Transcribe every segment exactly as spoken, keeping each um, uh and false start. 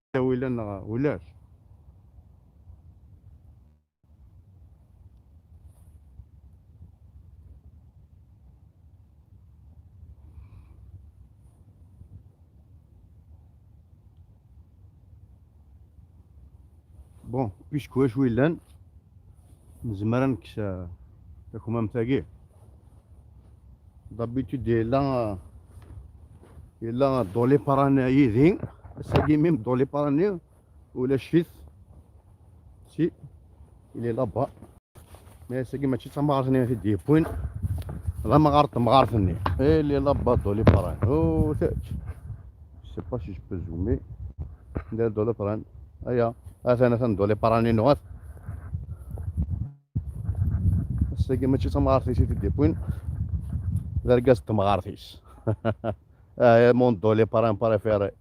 ttawil neɣ ulac. Bon, puisque wacu yellan, nezmer ad nekkes, euh, takmamt-agi. D'habitude yella, yella Doliprane yid-i, ass-agi même Doliprane-nni ulac-it. Si, il est là-bas. Mais ass-agi mačči d tamɣart-nni i t-id-yewwin, d amɣar n temɣart-nni. Il est là-bas Doliprane. Oh, c'est, je sais pas si je peux zoomer. Anda Doliprane? Aya, atan, atan Doliprane-inu, at. Ass-agi mačči d tamɣart-is i t-id-yewwin, d argaz n temɣart-is. Aya, mon Doliprane préféré.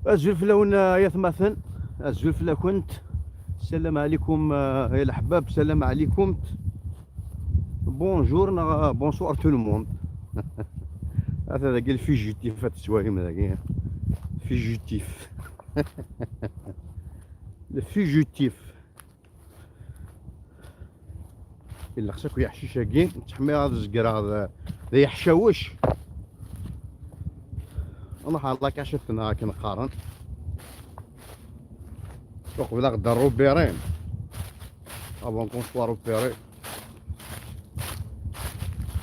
Azul fell-awen, ay atmaten. Azul fell-akent. Salam ɛlikum, eh, ay leḥbab, salam ɛlikum. Bonjour neɣ bonsoir tout le monde. Ata dagi le fugitif, ad tettwalim dagi. Fugitif. Le fugitif. Illex akk yeḥcic-agi, ttḥemmiɣ ad zegreɣ d, d yeḥcawec. Nruḥ ɣer la cachette-nneɣ akken qqaren. Uqbel ad ɣ-d-repérer. Avant qu'on soit repéré.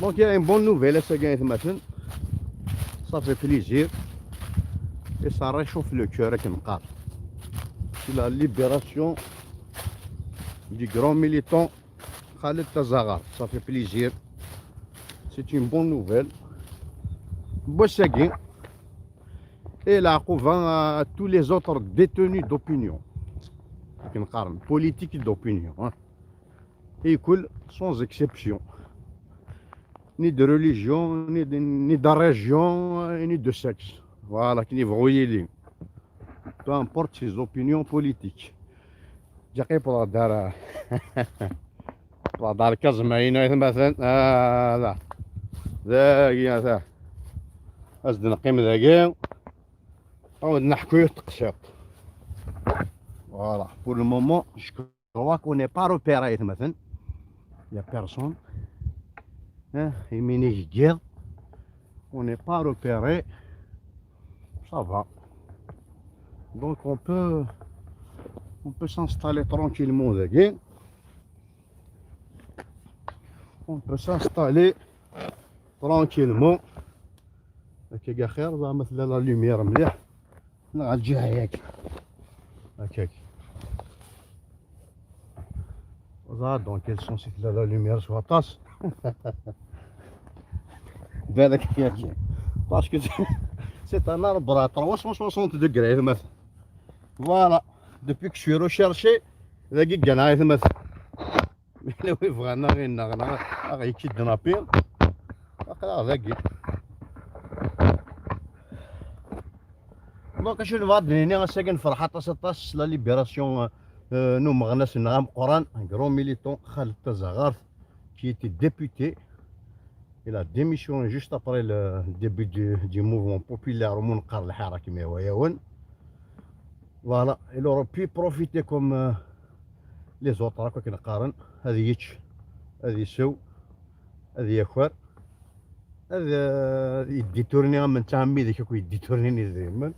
Donc, il y a une bonne nouvelle, ass-agi, ay atmaten. Ça fait plaisir. Et ça réchauffe le cœur, akken qqar. C'est la libération du grand militant Khaled Tazaghart. Ça fait plaisir. C'est une bonne nouvelle. N wass-agi, et lɛaquba à tous les autres détenus d'opinion. Akken qqaren, politique d'opinion, hein. Et que, sans exception. Ni de religion, ni de, ni de région, ni de sexe. Voilà, akken yebɣu yili. Peu importe ses opinions politiques. Ǧaqi wwḍeɣ-d ar, wwḍeɣ-d ar lkaẓma-inu, ay atmaten. Ah, da. Dagi, ata. Ad neqqim dagi. Ad neḥku yiwet teqsiṭ. Voilà, pour le moment, je crois qu'on n'est pas repéré, ay atmaten. Il y a personne. Hein, imi ngi yiḍ, on n'est pas repéré. Ça va. Donc on peut, on peut s'installer tranquillement dagi. On peut s'installer tranquillement. Akka axir, زعما tella la lumière مليح. Neɣ ɣer lǧiha-agi. Akka. Voilà, dans quel sens tella la lumière s waṭas. Balak, parce que c'est un arbre à trois cent soixante degrés, ay atmaten. Voilà, depuis que je suis recherché, dagi gganeɣ, ay atmaten. Yella wi bɣan ad ɣ-ineɣ, neɣ ad ɣ-yekidnapi, aql-aɣ dagi. Donc, acu nebɣa ad d-nini, ass-agi nefreḥ aṭas, aṭas s la libération, euh, n umeɣnas-nneɣ ameqqran, un grand militant, Khaled Tazaghart, qui était député. Il a démissionné juste après le début du, du mouvement populaire, u neqqar lḥarak mi wa yawen. Voilà, il aurait pu profiter comme, euh, les autres, akk akken qqaren, ad yečč, ad isew, ad yaker, ad, euh, yedditourni am netta am widak akk yedditournin idrimen.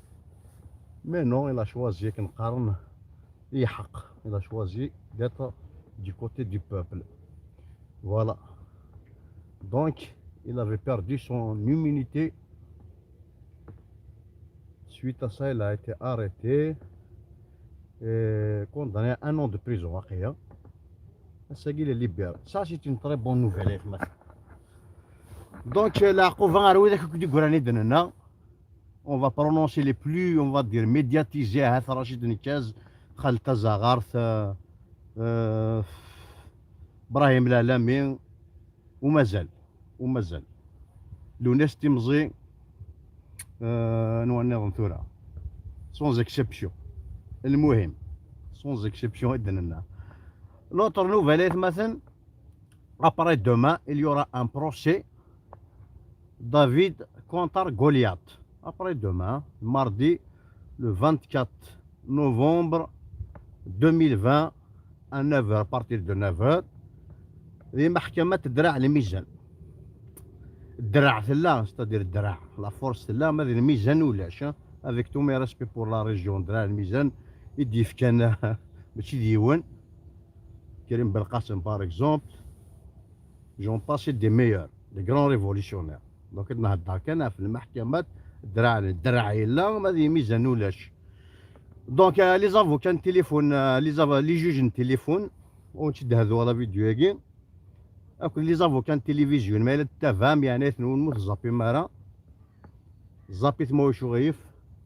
Mais non, il a choisi, akken qqaren, yeḥq. Il a choisi d'être du côté du peuple. Voilà. Donc, il avait perdu son immunité. Suite à ça, il a été arrêté et condamné à un an de prison, waqila. Ass-agi, il est libéré. Ça, c'est une très bonne nouvelle, ay atmaten. Donc, euh, lɛaquba ɣer widak akk d-yeggran i d-nenna. On va prononcer les plus, on va dire, médiatisés, ahat Rachid Nekaz, Khaled Tazaɣart, euh, euh, Brahim Lalami, u mazal, u mazal. Lewnis Timẓi, euh, anwa nniḍen tura? Sans exception. Lmuhim, sans exception, i d-nenna. Notre nouvelle, aytmaten, après-demain, il y aura un procès. David contre Goliath. Après-demain, mardi, le vingt-quatre novembre deux mille vingt, à neuf heures, à partir de neuf heures, di meḥkamat Draɛ Lmizan. Draɛ tella, c'est-à-dire draɛ, la force tella, ma d lmizan ulac, hein. Avec tous mes respects pour la région, Draɛ Lmizan, i d-yefkan, mačči d yiwen. Karim Belqasem, par exemple, j'en passe des meilleurs, des grands révolutionnaires. Donc, ad nhedder kan ɣef lmeḥkamat, draɛ, draɛ yella, ma d lmizan ulac. Donc, euh, les avocats n téléphone, euh, les ava-, les juges n téléphone, ur tt-id-hdu la vidéo-agi, akked les avocats n télévision, ma yella tettavam, yeɛni, ayten ur tẓappim ara, ẓappit ma ulac aɣilif,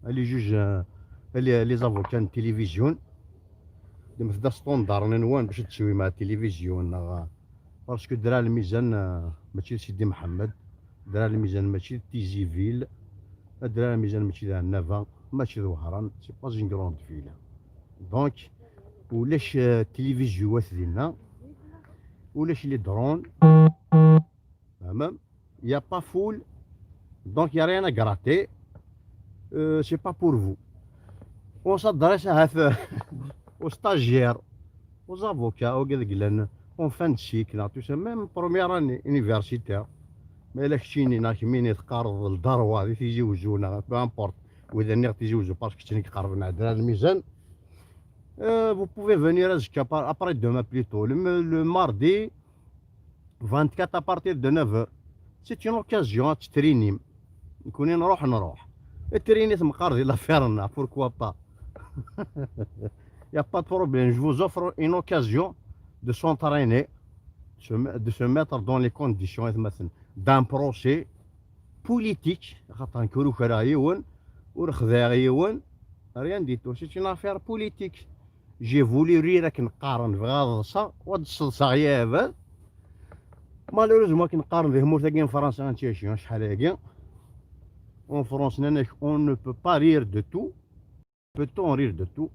les juges, euh, les, les avocats n télévision, ddmet-d astanḍar nwen bac ad tessewwim ar télévision, neɣ, parce que Draɛ Lmizan, euh, mačči d Sidi Mḥemmed, Draɛ Lmizan mačči d Tizi Ville, Draɛ Lmizan mačči d Ɛennaba, mačči d Wehran, c'est pas une grande ville. Donc, ulac, euh, télévision-wat dinna, ulac les drones, tfehmem? Il y a pas foule, donc il y a rien à gratter. Euh, c'est pas pour vous. On s'adresse à, aux stagiaires, aux avocats, aux gars en fin de cycle, tout ça, même première année universitaire. Mais là, keččini, neɣ kemmini teqqareḍ le droit di Tizi Wezzu, neɣ peu importe. Wid nniɣ Tizi Wezzu, parce que keččini iqerben ar Draɛ Lmizan. Euh, vous pouvez venir azekka, par-, après-demain plutôt, le, le mardi vingt-quatre à partir de neuf heures. C'est une occasion, ad tettrinim. Nekni nruḥ, nruḥ. Trinit meqqar di l'affaire-nneɣ, pourquoi pas? Il y a pas de problème. Je vous offre une occasion de s'entraîner, se me-, de se mettre dans les conditions, aytmaten, d'un procès politique, xaṭer nekk ur ukreɣ yiwen, ur xdiɛeɣ yiwen, rien du tout. C'est une affaire politique. J'ai voulu rire akken qqaren, bɣiɣ ad ḍseɣ, u ad d-sseḍseɣ yir abad. Malheureusement, akken qqaren di tmurt-agi n Fransa, ad tt-yacin acḥal-agi. En France, nnan-ak, on ne peut pas rire de tout. Peut-on rire de tout?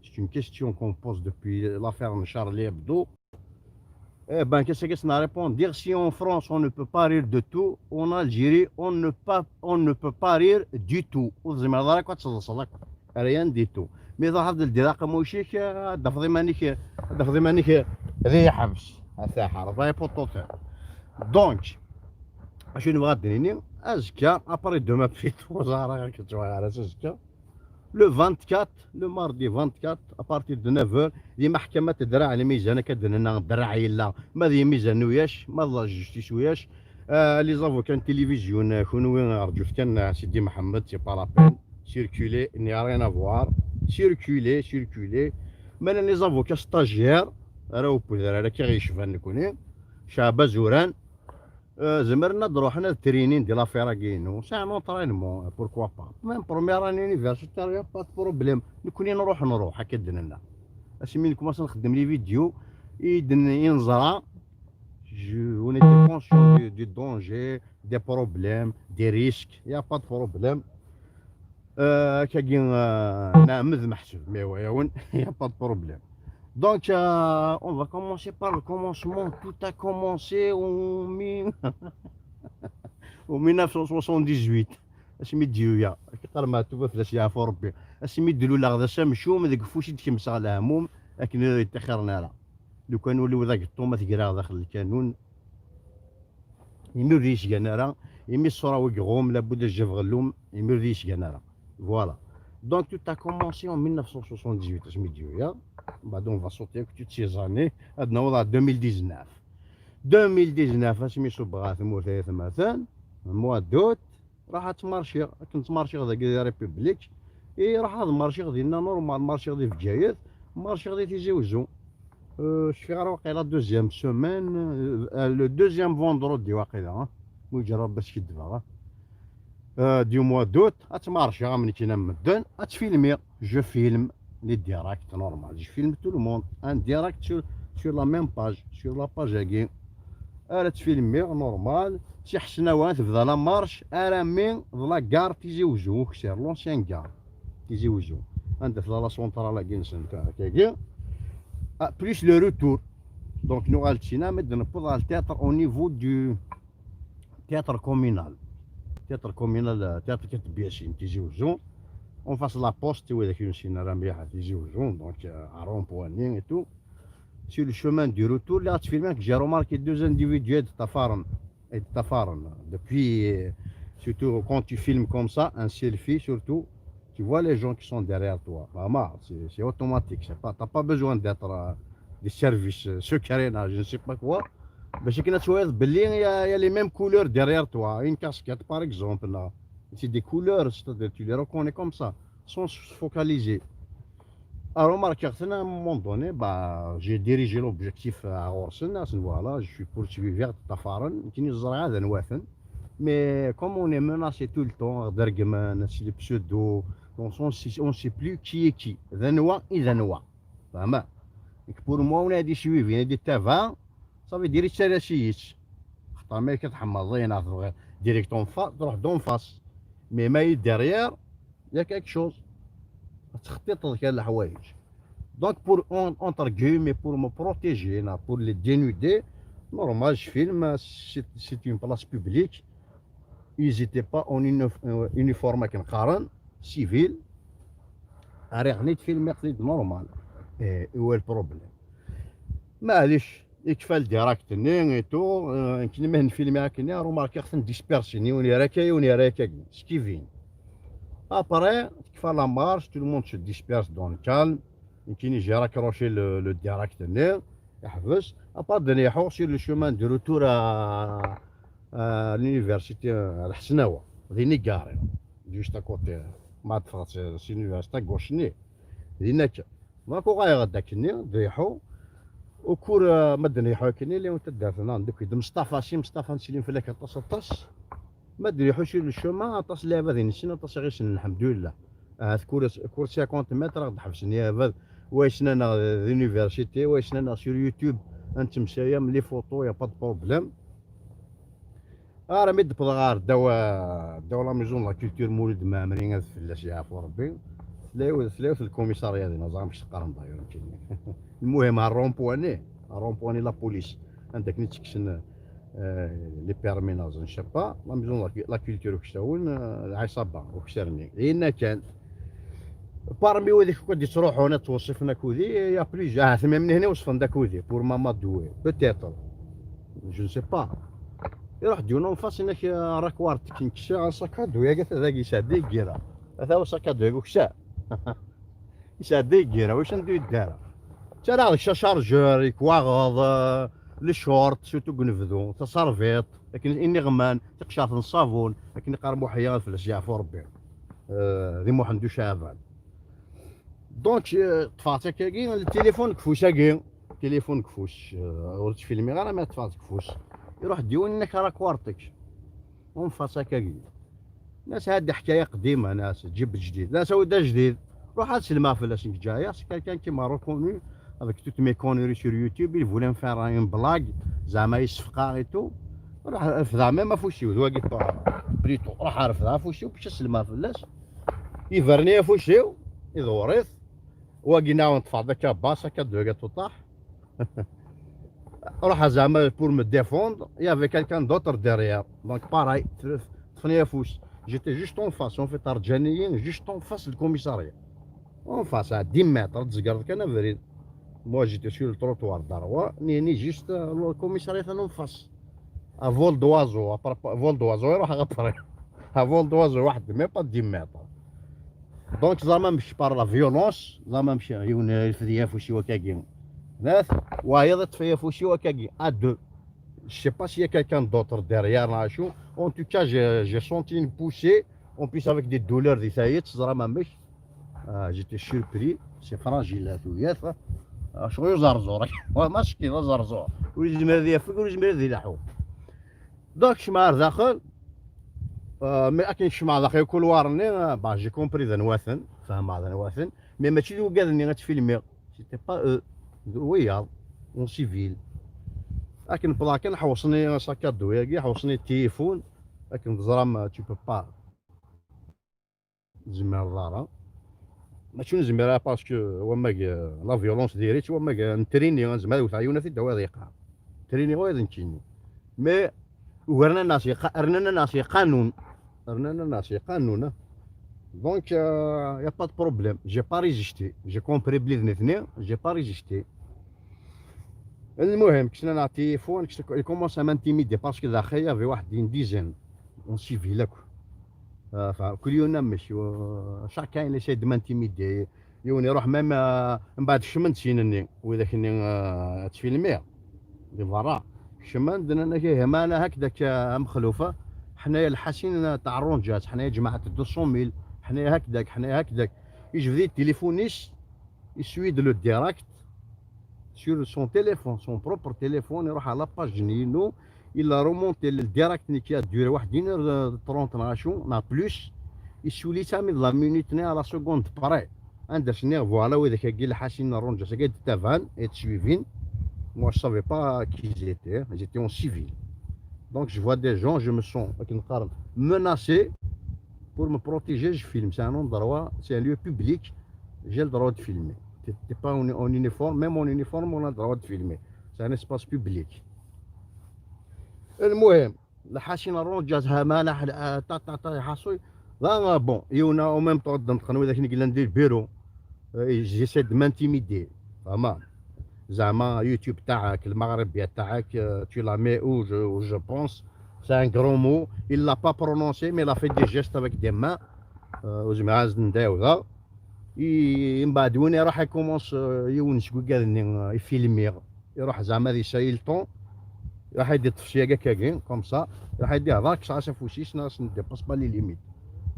C'est une question qu'on pose depuis l'affaire n Charlie Hebdo. Eh ben, qu'est-ce que ça répond? Dire si en France, on ne peut pas rire de tout, en Algérie, on ne pas, on ne peut pas rire du tout. Ur tezmireḍ ara akk ad teḍseḍ akk. Rien du tout. Mi truḥeḍ ad ldiḍ aqemmuc-ik, ad d-tafeḍ iman-ik, ad d-tafeḍ iman-ik di lḥebs. A taḥert, ay puṭuṭi. Donc, acu nebɣa ad d-nini? Azekka, après-demain plutôt, ur ẓriɣ ara akken ttwaɣ ara s azekka. Le vingt-quatre, le mardi vingt-quatre, à partir de neuf heures, di meḥkamat Draɛ Lmizan, akka d-nenna, draɛ yella, ma d lmizan uyac, ma d la justice uyac. Euh, les avocats n télévision, euh, kunwi rǧut kan, euh, Sidi Mḥemmed, c'est pas la peine. Circulez, il n'y a rien à voir. Circulez, circulez. Ma llan les avocats stagiaires, ara ukud ara, ara k-yecban nekni. Ceɛba Zuran, euh, zemren ad ruḥen ad trinin di l'affaire-agi-inu. C'est un entraînement, pourquoi pas. Même première année universitaire, y a pas de problème. Nekni nruḥ, nruḥ, akka d-nenna. Asmi nkumaṣ nxeddem les vidéos, i d-, i neẓra, je, on était conscient du, du danger, des problèmes, des risques. Il y a pas de problème. Euh, akkagi, euh, nɛemmed meḥsub, mais ouais, il y a pas de problème. Donc, euh, on va commencer par le commencement. Tout a commencé en mille, en mille neuf cent soixante-dix-huit. Asmi d-yuya, akka qqar Meɛtub, ad fell-as yeɛfu Rebbi. Asmi d-luleɣ d ass amcum, deg ufus i d-kemseɣ lehmum, akken ur yettaxiren ara. Lukan ul-iw d ageṭṭum, ad t-greɣ daxel lkanun. Imi ur d-yesgan ara, imi ṣṣura-w iɣum, labud ad jjabeɣ llum, imi ur d-yesgan ara. Voilà. Donc, tout a commencé en mille neuf cent soixante-dix-huit, asmi d-yuya. Bah, donc, on va sauter avec toutes ces années, ad naweḍ à deux mille dix-neuf. Deux mille dix-neuf, asmi ṣubbeɣ ɣer tmurt ay atmaten, mois d'août, raḥ ad tmarciɣ, akken tmarciɣ dagi di République, i raḥ ad marciɣ dinna normal, marciɣ di Bgayet, marciɣ di Tizi Wezzu. Euh, cfiɣ ara waqila deuxième semaine, euh, le deuxième vendredi waqila, hein. Mu ǧǧa Rebbi ad skiddbeɣ, hein. Euh, du mois d'août, ad tmarciɣ am nekkin am medden, ad tfilmiɣ, je filme les directs normal, je filme tout le monde en direct sur, sur la même page, sur la page-agi. Ara ttfilmiɣ normal, si Ḥesnawa tebda la marche arami d la gare Tizi Wezzu, ukessar, l'ancien gare Tizi Wezzu, anda tella la centrale-agi-nsen, ta-, tagi. Ah, plus le retour. Donc nuɣal d sina, mi d-newweḍ ɣer le théâtre au niveau du théâtre communal. Théâtre communal, euh, théâtre Kateb Yassine, Tizi Uzzu. En face la poste, i widak ur nessin ara mliḥ Tizi Uzzu, donc euh, à rond-point et tout. Sur le chemin du retour, là, tu filmes que j'ai remarqué deux individus de Tafaran. Et de Tafaran. Depuis, euh, surtout quand tu filmes comme ça, un selfie surtout, tu vois les gens qui sont derrière toi. Vraiment, c'est c'est automatique. C'est pas, t'as pas besoin d'être euh, des services euh, secrets, là, je ne sais pas quoi. Mais c'est qu'il y a, il y a les mêmes couleurs derrière toi. Une casquette, par exemple, là. C'est des couleurs, c'est-à-dire tu les reconnais comme ça, sans se focaliser. Alors, remarquez, à un moment donné, bah, j'ai dirigé l'objectif à Gorsen, voilà, je suis poursuivi vers Tafaran, qui nous a. Mais comme on est menacé tout le temps, Dergman, c'est les pseudos, on ne sait plus qui est qui. Denwa et Denwa. Vraiment. Et pour moi, on a des suivis, on a des tavas, ça veut dire que c'est la six. Direct en face, droit d'en face. Mais, mais derrière, il y a quelque chose. Donc, pour, entre guillemets, pour me protéger, pour les dénuder, normal, je filme, c'est une place publique. Ils n'étaient pas en uniforme, civil. Arrêtez de filmer, c'est normal. Et où est le problème ? Mais allez, يكفى le direct-nni et tout, euh, nekkni ma nfilmi akken, remarquez-vous, dispersés, yiwen ira akka, yiwen ira akka, skivin. Après, تكفى la marche, tout le monde se disperse dans le calme. Nekkni j'ai raccroché le, le direct-nni, yeḥbes. Après, d-nruḥ sur le chemin de retour à, à l'université, à Ḥesnawa, d Nigari, juste à côté, ma teffɣeḍ si l'université à gauche-nni, d akka. Donc, uɣaleɣ-d akkenni, d-nruḥ. Au cours, euh, ma d-nruḥ akkenni, llan taddart-nneɣ, d Mustafa, si Mustafa neslim fell-ak aṭas, aṭas. Ma d-nruḥ sur le chemin, aṭas n lɛibad i nessin, aṭas i ɣ-yessnen, lḥemdullah. Ahat kul cinquante mètres ad ɣ-d-ḥebsen yiɛibad, wa yessnen-aɣ d université, wa yessnen-aɣ sur YouTube, ad nettemsayam, les photos, y a pas de problème. Armi d-wwḍeɣ ɣer ddaw, ddaw la maison de la culture Mulud Mɛemmri, ad fell-as yeɛfu Rebbi. Tella yiwet, tella yiwet lkumisarya din, ur ẓriɣ amek s-qqaren d'ailleurs nekkini. Lmuhim, ar rond-point-nni, ar rond-point-nni la police, anda akken i ttekksen, euh, les permis, neɣ je ne sais pas, la maison de la, la culture uksawen, euh, lɛiṣaba ukser-nni. Dinna kan, parmi wid akk i d-yettruḥun ad ttweṣṣifen akk-i, il y a plusieurs, ah, tmamnihin i weṣṣfen d akk-i, pour Mama Doué, peut-être, je ne sais pas. Iruḥ-d yiwen en face, inek, euh, rakwart, nekksa, sakadu-yagi ata dagi, yesɛedda igir-a. Ata usakadu-yagi uksa. Yesɛedda igir-a, wissen anda yedda ara. Ttarraɣ deg-s achargeur, lekwaɣeḍ, euh, les shorts, surtout deg unebdu, taserbiṭ, akken iniɣman, tiqcert n ṣṣabun, akken iqqar Muḥya, ad fell-as yeɛfu Rebbi. Euh, di Muḥend Uceɛban. Donc, euh, ṭṭfeɣ-tt akkagi, le téléphone deg ufus-agi. Téléphone deg ufus, euh, ur ttfilmiɣ ara, ma ṭṭfeɣ-t deg ufus. Iruḥ-d yiwen, inek rakwart-ik. En face akkagi. Nas هذه حكاية قديمة, nas, جيب جديد. Nas, awi-d ajdid. Ruḥ ad sellmeɣ fell-as, nekk ǧǧiɣ-as, c'est quelqu'un qui m'a reconnu avec toutes mes conneries sur YouTube, il voulait me faire une blague, zeɛma yessefqaɣ et tout. Ruḥ refdeɣ même afus-iw, d wagi ṭṭuɛa. Plutôt, ruḥ refdeɣ afus-iw, bac ad sellmeɣ fell-as. Yebren-iyi afus-iw, iḍewwer-it. Wagi nniɣ-awen ṭṭfeɣ-d akka bass, akka d wagi tuṭaḥ. Ruḥ zeɛma pour me défendre, il y avait quelqu'un d'autre derrière. Donc pareil, ṭṭfen-iyi afus. J'étais juste en face, en fait, rǧan-iyi juste en face le commissariat. En face, à dix mètres, tzegreḍ kan abrid. Moi, j'étais sur le trottoir droit, nitni juste, euh, le commissariat en face. À vol d'oiseau, à propos, vol d'oiseau, iruḥ après. À vol d'oiseau, waḥed, même pas dix mètres. Donc, teẓram amek par la violence, teẓram amek yiwen irfed-iyi afus-iw akkagi. Tlata, wayeḍ iṭṭef-iyi afus-iw akkagi, à deux. Je sais pas s'il y a quelqu'un d'autre derrière, là, acu. En tout cas, j'ai, j'ai senti une poussée, en plus avec des douleurs di tayet, teẓram amek. Ah, j'étais surpris, c'est fragile, la tuyat. Ah, je suis aux arzores. Ouais, masque, aux arzores. Ur yezmir ad yafeg, ur yezmir ad ilaḥu. Donc, kecmeɣ ar daxel. Euh, mais akken kecmeɣ daxel couloir-nni, euh, bah, j'ai compris d anwa-ten, fehmeɣ d anwa-ten. Mais mačči d wigad-nni ad ttfilmiɣ. C'était pas eux. D wiyaḍ, en civil. Akken wwḍeɣ kan, ḥewṣen-iyi sakadu-yagi, ḥewṣen-iyi téléphone. Akken teẓram, tu peux pas. Tzemreḍ ara. Mačči nezmer ara, parce que wamag, euh, la violence diri-tt, wamag, euh, nettrini, nezmer ad wteɣ yiwen ad t-id-awiḍ yeqqar. Nettrini wayeḍ nekkini. Mais, ugren-aneɣ s iqa-, rnan-aneɣ s iqanun. Rnan-aneɣ s iqanun, hein. Donc, euh, y a pas de problème. J'ai pas résisté. J'ai compris belli d nitni, j'ai pas résisté. المهم, kksen-aneɣ téléphone, kksen, il commence à m'intimider parce que daxel y avait واحد une dizaine en civil akk. Euh, enfin, كل يوم نمشي, euh, chacun il essaie de m'intimider. Yiwen iruḥ même, euh, من بعد kecmen-d syin-nni, widak-nni, euh, ttfilmiɣ di berra. Kecmen-d, nnan-ak: "Ih, ma ana hakdak, euh, a Mexluf, ḥnaya lḥasin تاع الرونجات, ḥnaya جماعة deux cent mille, ḥnaya hakdak, ḥnaya hakdak." يجبد-iyi-d téléphone-is, يسوي-d le direct sur son téléphone, son propre téléphone, يروح على la page inu, il a remonté le direct-nni qui a duré واحد une heure trente neɣ acu, neɣ plus, يسوي-d sami de la minute-nni à la seconde près. Anda s-nniɣ, voilà, widak-agi lḥasin n ṛṛunǧa-s-agi d tavan, et suivin. Moi, je savais pas qui ils étaient, hein. Ils étaient en civil. Donc, je vois des gens, je me sens, akken qqaren, menacé. Pour me protéger, je filme. C'est un endroit, c'est un lieu public. J'ai le droit de filmer. T'es, t'es pas en, en uniforme, même en uniforme, on a le droit de filmer. C'est un espace public. المهم, lḥasin ṛṛunǧa-s, ha ma ana, ah, ta, ta, ta, يحصل. Là, bon, yiwen en même temps, d-, d-, widak-nni yellan di le bureau. Euh, ils essaient de m'intimider. Vraiment. زعما يوتيوب تاعك, المغربية تاعك, euh, tu la mets où, je, où je pense. C'est un grand mot. Il l'a pas prononcé, mais il a fait des gestes avec des mains. Euh, وزعما عايز نداوي ذا. I-, من بعد وين راح يكومونس, euh, يونس كوكادني, euh, يفيلميغ. يروح زعما ذي سايل طون. راح يدي طفشي هكاكي, comme ça. راح يدي هضاك ساعة فوسيس, ناس نديباس با لي ليميت.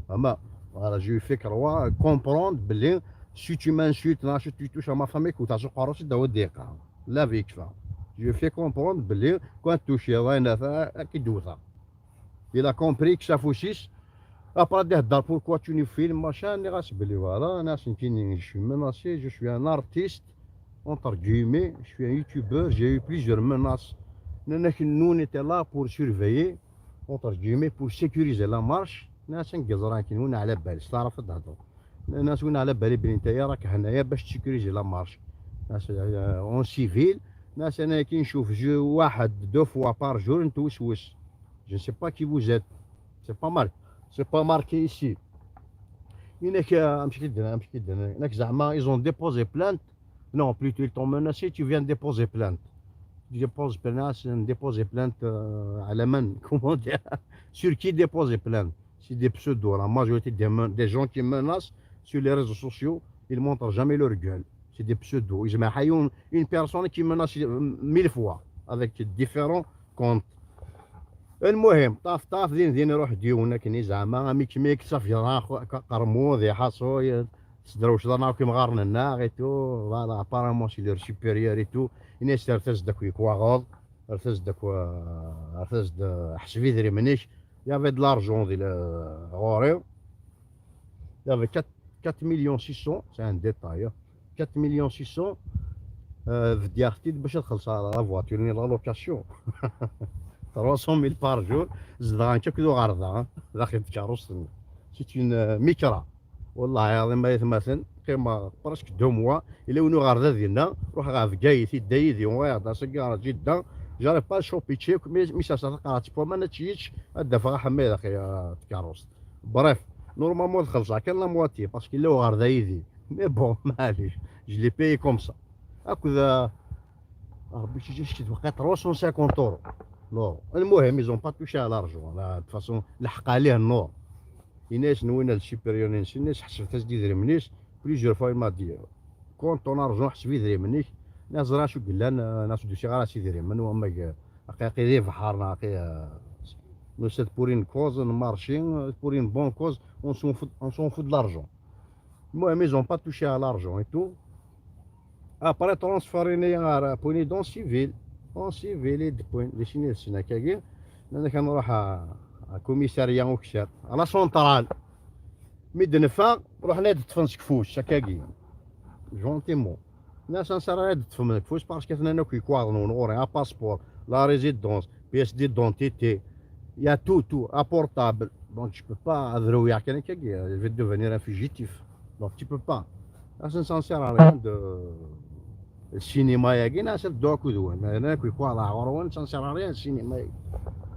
فما, voilà, je lui fais croire, comprendre بلي si tu m'insultes, ناس tu touches à ma famille, كنت عزو قاروس داو ديقا. لا فيك فا. Je lui fais comprendre بلي كون توشي وين ثا, كي دوثا. Il a compris que ça fauchisse. Après, il dit, pourquoi tu nous filmes, machin, il reste بلي, voilà, أنا سنتيني, je suis menacé, je suis un artiste, entre guillemets, je suis un youtubeur, j'ai eu plusieurs menaces. Nous, on était là pour surveiller, entre guillemets, pour sécuriser la marche. ناس نقزران كي نون على بالي, استعرف الهضرة. ناس وين على بالي بلي نتايا راك هنايا باش تسيكوريزي la marche. ناس, آه، en civil. ناس أنا كي نشوف جو واحد deux fois par jour نتوسوس. Je ne sais pas qui vous êtes. C'est pas mal. C'est pas marqué ici. هناك, آه، مش كي درنا, مش كي درنا. هناك زعما, ils ont déposé plainte. Non, plutôt, ils t'ont menacé, tu viens déposer plainte. Tu déposes plainte, déposer plainte, euh, على من, comment dire, sur qui déposer plainte. C'est des pseudos. La majorité des, men- des gens qui menacent sur les réseaux sociaux, ils montrent jamais leur gueule. C'est des pseudos. Ils imaginent une personne qui menace, euh, mille fois avec différents comptes. المهم, طاف طاف, دين دين يروح ديونا كني زعما ميك ميك صافي, راه خو- ق- قرموض يحصو, ي- تدروش ضرنا كيما غارنا الناغ et tout. Voilà, apparemment c'est leur supérieur et tout. الناس ارتز داك ويكواغوض, ارتز داك و- ارتز د حسبي دري منيش. Il y avait de l'argent دي ل- غوري. Il y avait quatre, quatre millions six cents, c'est un détail, hein. Quatre millions six cents, euh, فدياغتي باش تخلص على la voiture, ni la location. Trois cent mille par jour, زدغان كاك دو غرضا, داخل تكاروس. C'est une, euh, micra. والله العظيم ما يتمثل, قيمة presque deux mois, إلا ونو غرضا دينا, روح غا فقايت, يدا يدي, وغير سيجارة جدا, j'arrive pas à choper تشيك, mais, mais ça, ça تقرا تشيك, ما نتشيتش, الدفع حمي داخل تكاروس. Bref, normalement تخلصها كان la moitié, parce que لو غرضا يدي. Mais bon, معليش, je l'ai payé comme ça. هكذا, ربي شي جا شي توقع trois cent cinquante euros. Non, المهم, ils ont pas touché à l'argent. Là, de toute façon, لحق عليه النور. الناس نوينا le supérieur نسي, الناس حسبت تسديد رمنيس, plusieurs fois il m'a dit, compte ton argent, حسبي ذري منيك. ناس راه شو قلان, ناس دوسي غير سيدي ريمن, وما ق-, حقيقي ذي بحارنا, حقيقي, آه, nous, c'est pour une cause, on marche, pour une bonne cause, on s'en fout, on s'en fout de l'argent. المهم, ils ont pas touché à l'argent et tout. Après, transféré-ني غير بويني دون سيفيل. اون سيفيل, يد بوين, لي سيني السنة كاكي. لأن كنروح ع, ع كوميساريا وكسات. على سونترال. مي دنفا, رحنا يد تفنسك فوس, هكاكي. جونتيمون. ناس نصير يد تفنسك فوس, باسكو ثنا ناكو يكواغ نون غوري, ا باسبور, la résidence, pièce d'identité. Il y a tout, tout, un portable. Donc, je peux pas, ذروي كان كاكي, je vais devenir un fugitif. Donc, tu peux pas. Asen ça ne sert à rien de cinéma-agi, neɣ ad dduɣ akked-wen. Ayen akk yekwa ɣur-wen, ça ne sert à rien, cinéma-agi.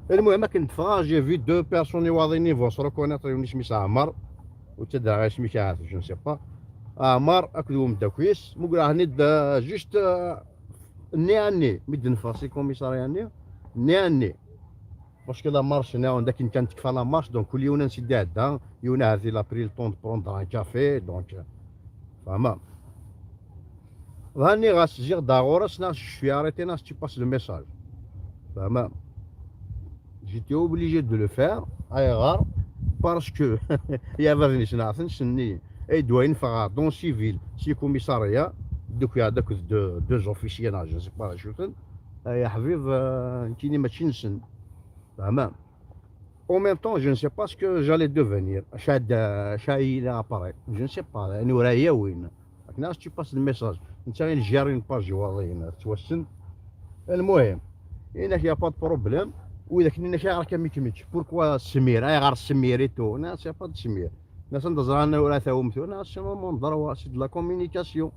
Almuhim, akken d-ffɣeɣ, j'ai vu deux personnes i waḍ-ini, vont se reconnaître, yiwen isem-is Ɛmer, ur ttadreɣ isem-ik ahat, je ne sais pas. Ɛmer akked umeddakel-is, mugreɣ-ten-id, euh, juste, euh, nez à nez, mi d-neffeɣ si commissariat-nni, nez à nez. Parce que la marche, nniɣ-awen-d akken kan tekfa la marche, donc kul yiwen ansi d-iɛedda, yiwen ahat il a pris le temps de prendre un café, donc, euh, fehmem. Dɣa nniɣ-as, ziɣ d ɣur-s, neɣ je suis arrêté, neɣ tu passes le message. Fehmem. J'étais obligé de le faire. Ayɣer? Parce que, ya bad-nni, senni, ay d-wayen ffɣeɣ dans civil, si commissariat, donc il y a deux, deux officiers, neɣ je ne sais pas, je sais pas, ay aḥbib, euh, nekkini mačči nsen. Fehmem. En même temps, je ne sais pas ce que j'allais devenir. Acu ad, acu ad yili après. Je ne sais pas. Ani ur yawin. Akken as tu passes le message. Netta i gère une page waḍin. Tettwassen. Almuhim. Inak, y a pas de problème. Widak nni-nak, ayɣer akka mi kem-, pourquoi Semir? Ayɣer Semir et tout? Non, c'est pas de Semir. Nniɣ-as anda ẓran ur tawim tura, c'est mon droit, c'est de la communication.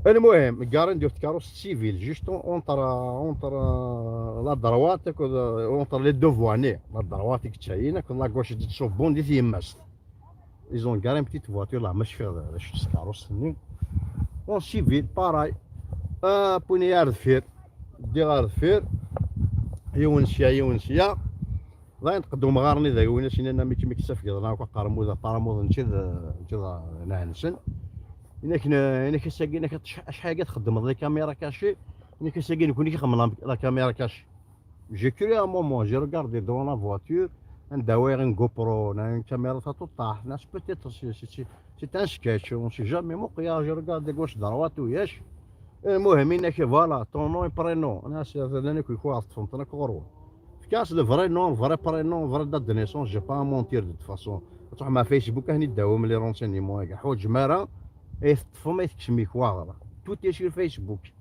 Almuhim, garen di tkeṛṛust civil, juste entre, entre, euh, la droite, akked, euh, entre les deux voies, la droite i yettɛayin, akked la gauche i d-tettṣubbun di tyemmast. Ils ont garé une petite voiture là, ma cfiɣ d acu s tkeṛṛust-nni. En civil, pareil. Ah, wwin-iyi ar deffir. Ddiɣ ar deffir. Yiwen sya, yiwen sya. Dayen tqeddum ɣer-ni d aywin as inan mi kem-ik tafgeḍ neɣ akk aqermud, aqermud nečči d, nečči d, neɣ-nsen. Inak, inak ass-agi, inak acḥal-agi txeddmeḍ les caméras cachées? Inak ass-agi nekkni i xemmleɣ la caméra cachée. J'ai cru à un moment, j'ai regardé dans la voiture, anda wwiɣ une GoPro, neɣ une caméra tatuṭṭaḥ, neɣ peut-être c'est, c'est, c'est, c'est un sketch, on sait jamais, muqleɣ, j'ai regardé gauche droite, uyac. Almuhim, inak, voilà, ton nom et prénom. Nniɣ-as, llan akk yekwaɣ teṭṭfem-ten akk ɣur-wen. Fkiɣ-as le vrai nom, le vrai prénom, le vrai date de naissance, j'ai pas à mentir de toute façon. Ad truḥem ɣer Facebook, ad ten-id-tawim les renseignements-agi. Ḥwaǧem ara, ay teṭṭfem, ay tekksem yekwaɣ. Tout est sur Facebook.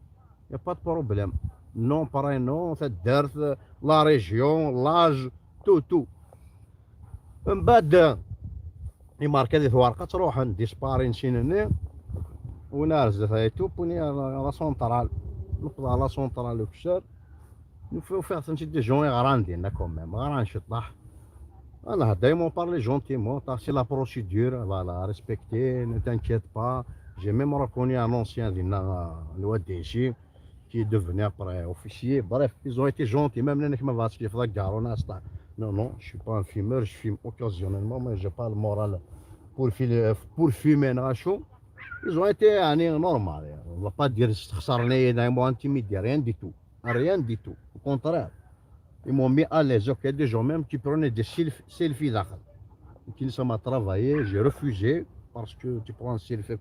Y a pas de problème. Nom, prénom, taddart, la région, l'âge, tout, tout. Mbeɛd, imarka di twerqa ttruḥen, disparaît-n sin-nni, win ar zdat ay tup, win ar la centrale. Nuweḍ ɣer la centrale ukessar, nufi-, ufiɣ-ten-id des gens i ɣran dinna quand même, ɣran ciṭṭaḥ. Voilà, ils m'ont parlé gentiment, c'est la procédure, voilà, respectez, ne t'inquiète pas. J'ai même reconnu un ancien dinna, euh, le D G, qui est devenu après officier. Bref, ils ont été gentils. Même les mecs m'ont dit, non, non, je suis pas un fumeur, je fume occasionnellement, mais j'ai pas le moral pour fumer, pour fumer, neɣ acu. Ils ont été, يعني, normal. On va pas dire, ils m'ont intimidé, rien du tout. Rien du tout. Au contraire. Ils m'ont mis à l'aise. Ok, des gens même qui prenaient des self-, selfies داخل. Qui ça m'a travaillé, j'ai refusé, parce que tu prends un selfie,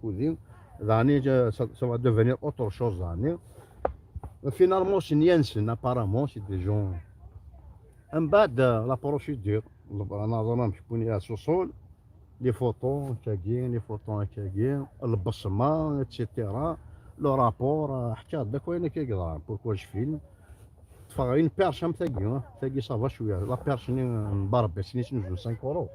يعني, euh, ça, ça va devenir autre chose, يعني. Finalement, c'est نيانسن, apparemment, c'est des gens. Mbeɛd, euh, la procédure, نظرا مشكوني à Sossol, les photos, كاكي, les photos, كاكي, البصمة, et cetera. Le rapport, euh, حكى هذاك وين كي يقدر, pourquoi je filme. Ṭṭfeɣ une perche am tagi, hein. Tagi ça va شوية. La perche-nni n Barabas, nni-s n cinq euros.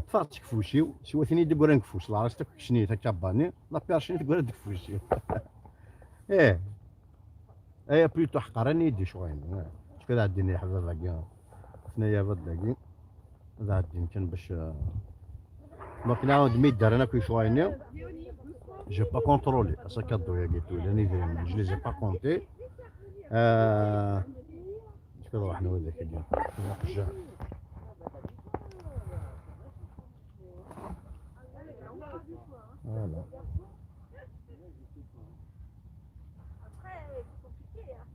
Ṭṭfeɣ-tt deg ufus-iw, siwa tin i d-yeggran deg ufus. La reste akk kksen-iyi takabba-nni, la perche-nni teggra deg ufus-iw. Eh, aya plutôt ḥqer-iyi-d ccɣel-nni. Ttkel ad ɛeddin leḥbab-agi. Ttnaya bad dagi. Ad ɛeddin kan bac, euh, donc nɛawed mi ddaren akk lecɣal-nni. J'ai pas contrôlé. Asakadu-agi tura, les idrimen, je les ai pas comptés. Euh, je peux voir, nous, les idrimen. Voilà. Après, c'est compliqué, hein.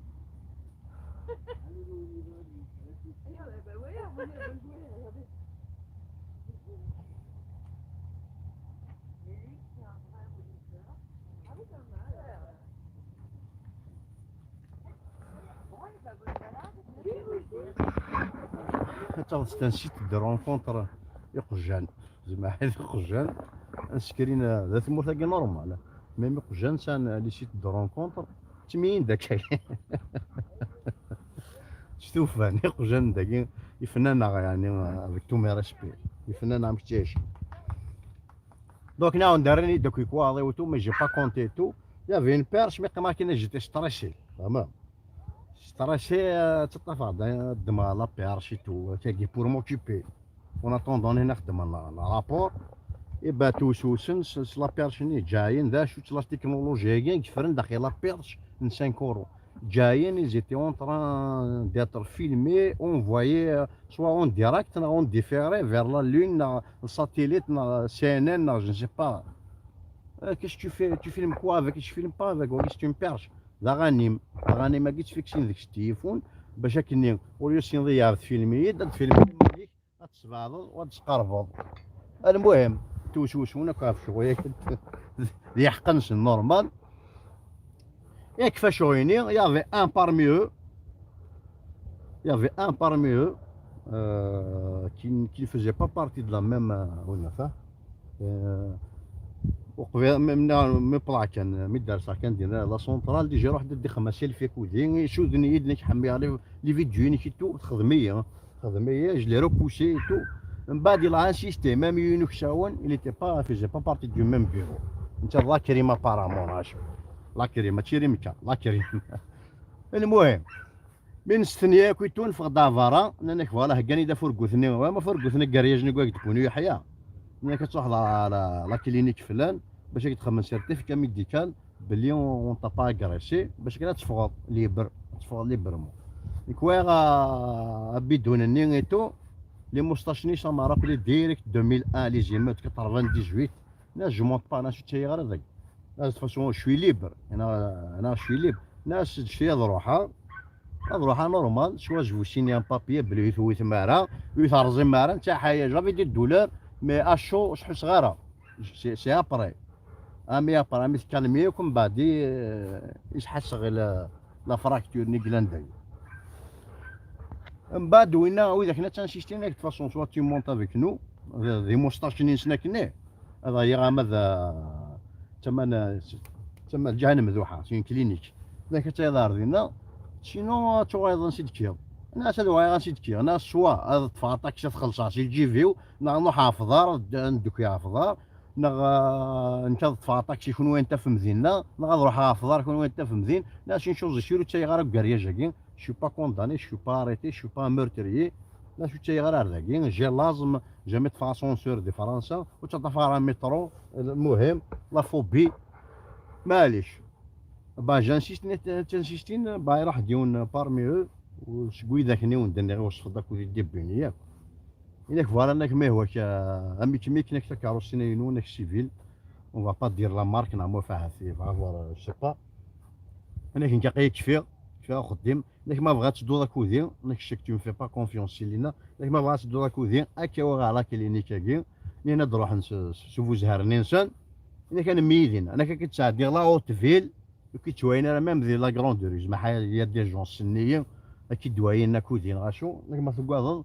Et on a, bah ouais, on a joué, regardez. Mais lui, c'est un vrai rôlisseur. Ah oui, pas mal. Bon, et bah, bonne balade. Oui, oui, oui. Attends, c'est un site de rencontre iqjan. Zeɛma ḥid iqjan, ad sekrin, d tmurt-agi normal. Même iqjan sɛan les sites de rencontre, ttmiyin d akka. Stufan, iqjan dagi, ifnan-aɣ, يعني, avec tous mes respects. Ifnan-aɣ, amek ttɛicen. Donc, on dirait ni de quoi, et tout, mais j'ai pas compté et tout. Il y avait une perche, mais comment qu'il j'étais stressé, vraiment. Stressé, euh, tu t'as fait, de, de ma la perche et tout, c'est que pour m'occuper. En attendant, on a demandé un rapport. Et ben, tout sous c'est la perche, ni Jayen, d'ailleurs, la technologie, il y a une différence de la perche, une cinq euros. Jayen, ils étaient en train d'être filmés, envoyés, euh, soit en direct, soit en différé vers la Lune, soit le satellite, soit C N N, soit je ne sais pas. Euh, qu'est-ce que tu fais ? Tu filmes quoi avec ? Je filme pas avec. Voilà, c'est une perche. La ghanim. La ghanim, elle est fixée avec ce téléphone. Ben, chaque année, au lieu de s'en aller à filmer, de filmer, ad tesbeɛdeḍ, ad tesqerbeḍ. المهم, tout sous on a fait شوية. C'est normal. Et que fait, il y avait un parmi eux, il y avait un parmi eux, euh, qui, qui ne faisait pas partie de la même, euh, on a fait, euh, وقبل même نا- مي بلا كان مي دار صح كان دينا لا سونترال ديجا روح دير خمسة الف كودي شو دنيا دنيا حمي على لي فيديو ني كيتو تخدمي تخدمي je l'ai repoussé et tout. من بعد il a insisté même une fois il était pas faisait pas partie du même bureau. انت la crime apparemment. La crime ماشي ريمكا la crime. المهم, من ستنيا كويتون فغدا فارا انا نكفى لا هكاني دا فرقوثني وما فرقوثني كارياج نكوك تكون يحيى. انا كتروح لا لا كلينيك فلان باش كتخمم سيرتيفيكا ميديكال بلي اون طا با اغريسي باش كنا تفغض ليبر تفغض ليبرمون. كوا بدون النينيتو لي موستاشني سا ما رابلي ديريكت ألفين وواحد لي زيموت quatre-vingt-dix-huit. لا جو مونت با انا شو تشي غير ذاك. لا فاسون شوي ليبر انا انا شوي ليبر. ناس شي روحها هاد روحها نورمال شوا جو سيني ان بابي بلي يثوي ثمارا ويثرزي مارا نتا حاجه جافي دي دولار. مي اشو شحال صغيره. سي سي ابري امي ابري امي تكلميكم بعدي يسحس غير لا فراكتور نيكلاندي. من بعد وينا ويدا كنا تنسيستينا دو فاسون سوا تي مونت افيك نو دي موستاشنين سناكني. هذا هي غامض تما تما الجهه المذوحه سين كلينيك. ذاك تيضار دينا. سينو تو ايضا سي دكير. انا سد واي سي دكير انا سوا هذا دفع طاكسي تخلصها سي الجي فيو نروح حافظار ندوك يا حافظار. نغ انت دفع طاكسي كون وين انت في مدينه نغ روح حافظار كون وين انت في مدينه. لا شي شوز سيرو تاي غير كارياج كي شو با كونداني شو با اريتي شو با مورتريي. لا شو تاي غير هذاكي جي لازم جامي تفاسون سور دي فرنسا وتطفى راه مترو. المهم لا فوبي معليش. با جانسيستين تنسيستين با يروح ديون بارمي او وسكوي ذاك نيون دني غير وصف داك ودي ديبيني ياك. إلا كفوالا ناك ما هو كا امي كمي كناك تاكاروسينا ينو ناك سيفيل. اون فا با دير لا مارك نعمو فيها في فافوار سي با. انا كنت قايت كفي كفي خديم. ناك ما بغات تدو داك ودي ناك شك تو مفي با كونفيونس سي لينا. ناك ما بغات تدو داك ودي اكا وغا على كلينيكا كي نينا دروح نشوفو زهر نينسان. انا كان ميدين انا كنت ساعد دير لا اوت فيل. كي تشوينا راه ميم دي لا كروندور زعما حال يا دي جون سنيين. كي دوايين كودين غاشو ناك ما تقاضض.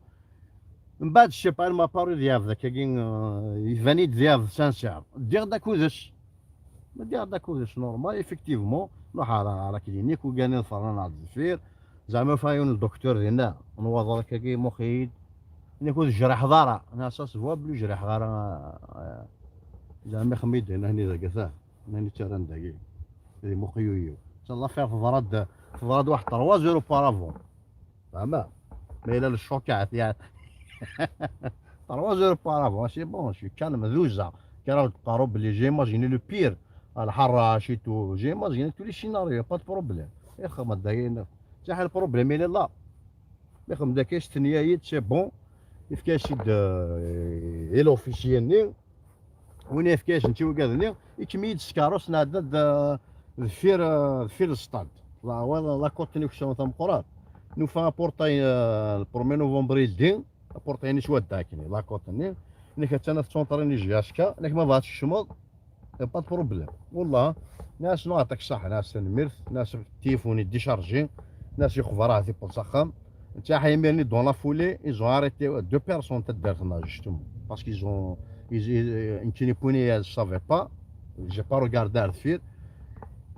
من بعد الشيبان ما بارو ديال ذاك كاين يفاني ديال سانسير ديال داك ودش. ما ديال داك ودش نورمال ايفيكتيفمون. نروح على على كلينيك وكان الفران على الزفير. زعما فايون الدكتور هنا نواضر كاكي مخيد. نكون جرح ضارة انا ساس فوا بلو جرح ضارة. زعما خميد هنا هني ذاك ثاه هني تران داكي. هذه مخيويو ان شاء الله فيها تضرد تضرد واحد trois heures auparavant. فهمت؟ ما إلا للشوكات يعني. trois heures auparavant سي بون شي كالم دوزا. كي راهو تقارو بلي جيماجيني لو بير. الحرة شي تو جيماجيني تو لي سيناريو با دو بروبليم. يا خما داين. صح البروبليم إلى لا. يا خما داك يستنيا سي بون. يفكا شي د اي لوفيسيال ني. وين يفكاش نتي وكاذني يكميد السكاروس نعدد دفير دفير السطاد. لا ولا لا كوتني كشون تمقرات. نوفا بورتاي البرومي نوفمبر يدي. بورتاي ني شواد داكني لا كوتني. انك حتى انا في تونطريني جياشكا انك ما بغاتش تشمض. با دو بروبليم والله. ناس نعطيك الصحة ناس تنميرت ناس تيفوني ديشارجي. ناس يخبر راه في بلصخام. انت حيميرني دون لا فولي ايزون اريتي دو بيرسون تدارت ما جوستومون باسكو ايزون يمكن يكون سافي با. جي با روغاردي على الفير.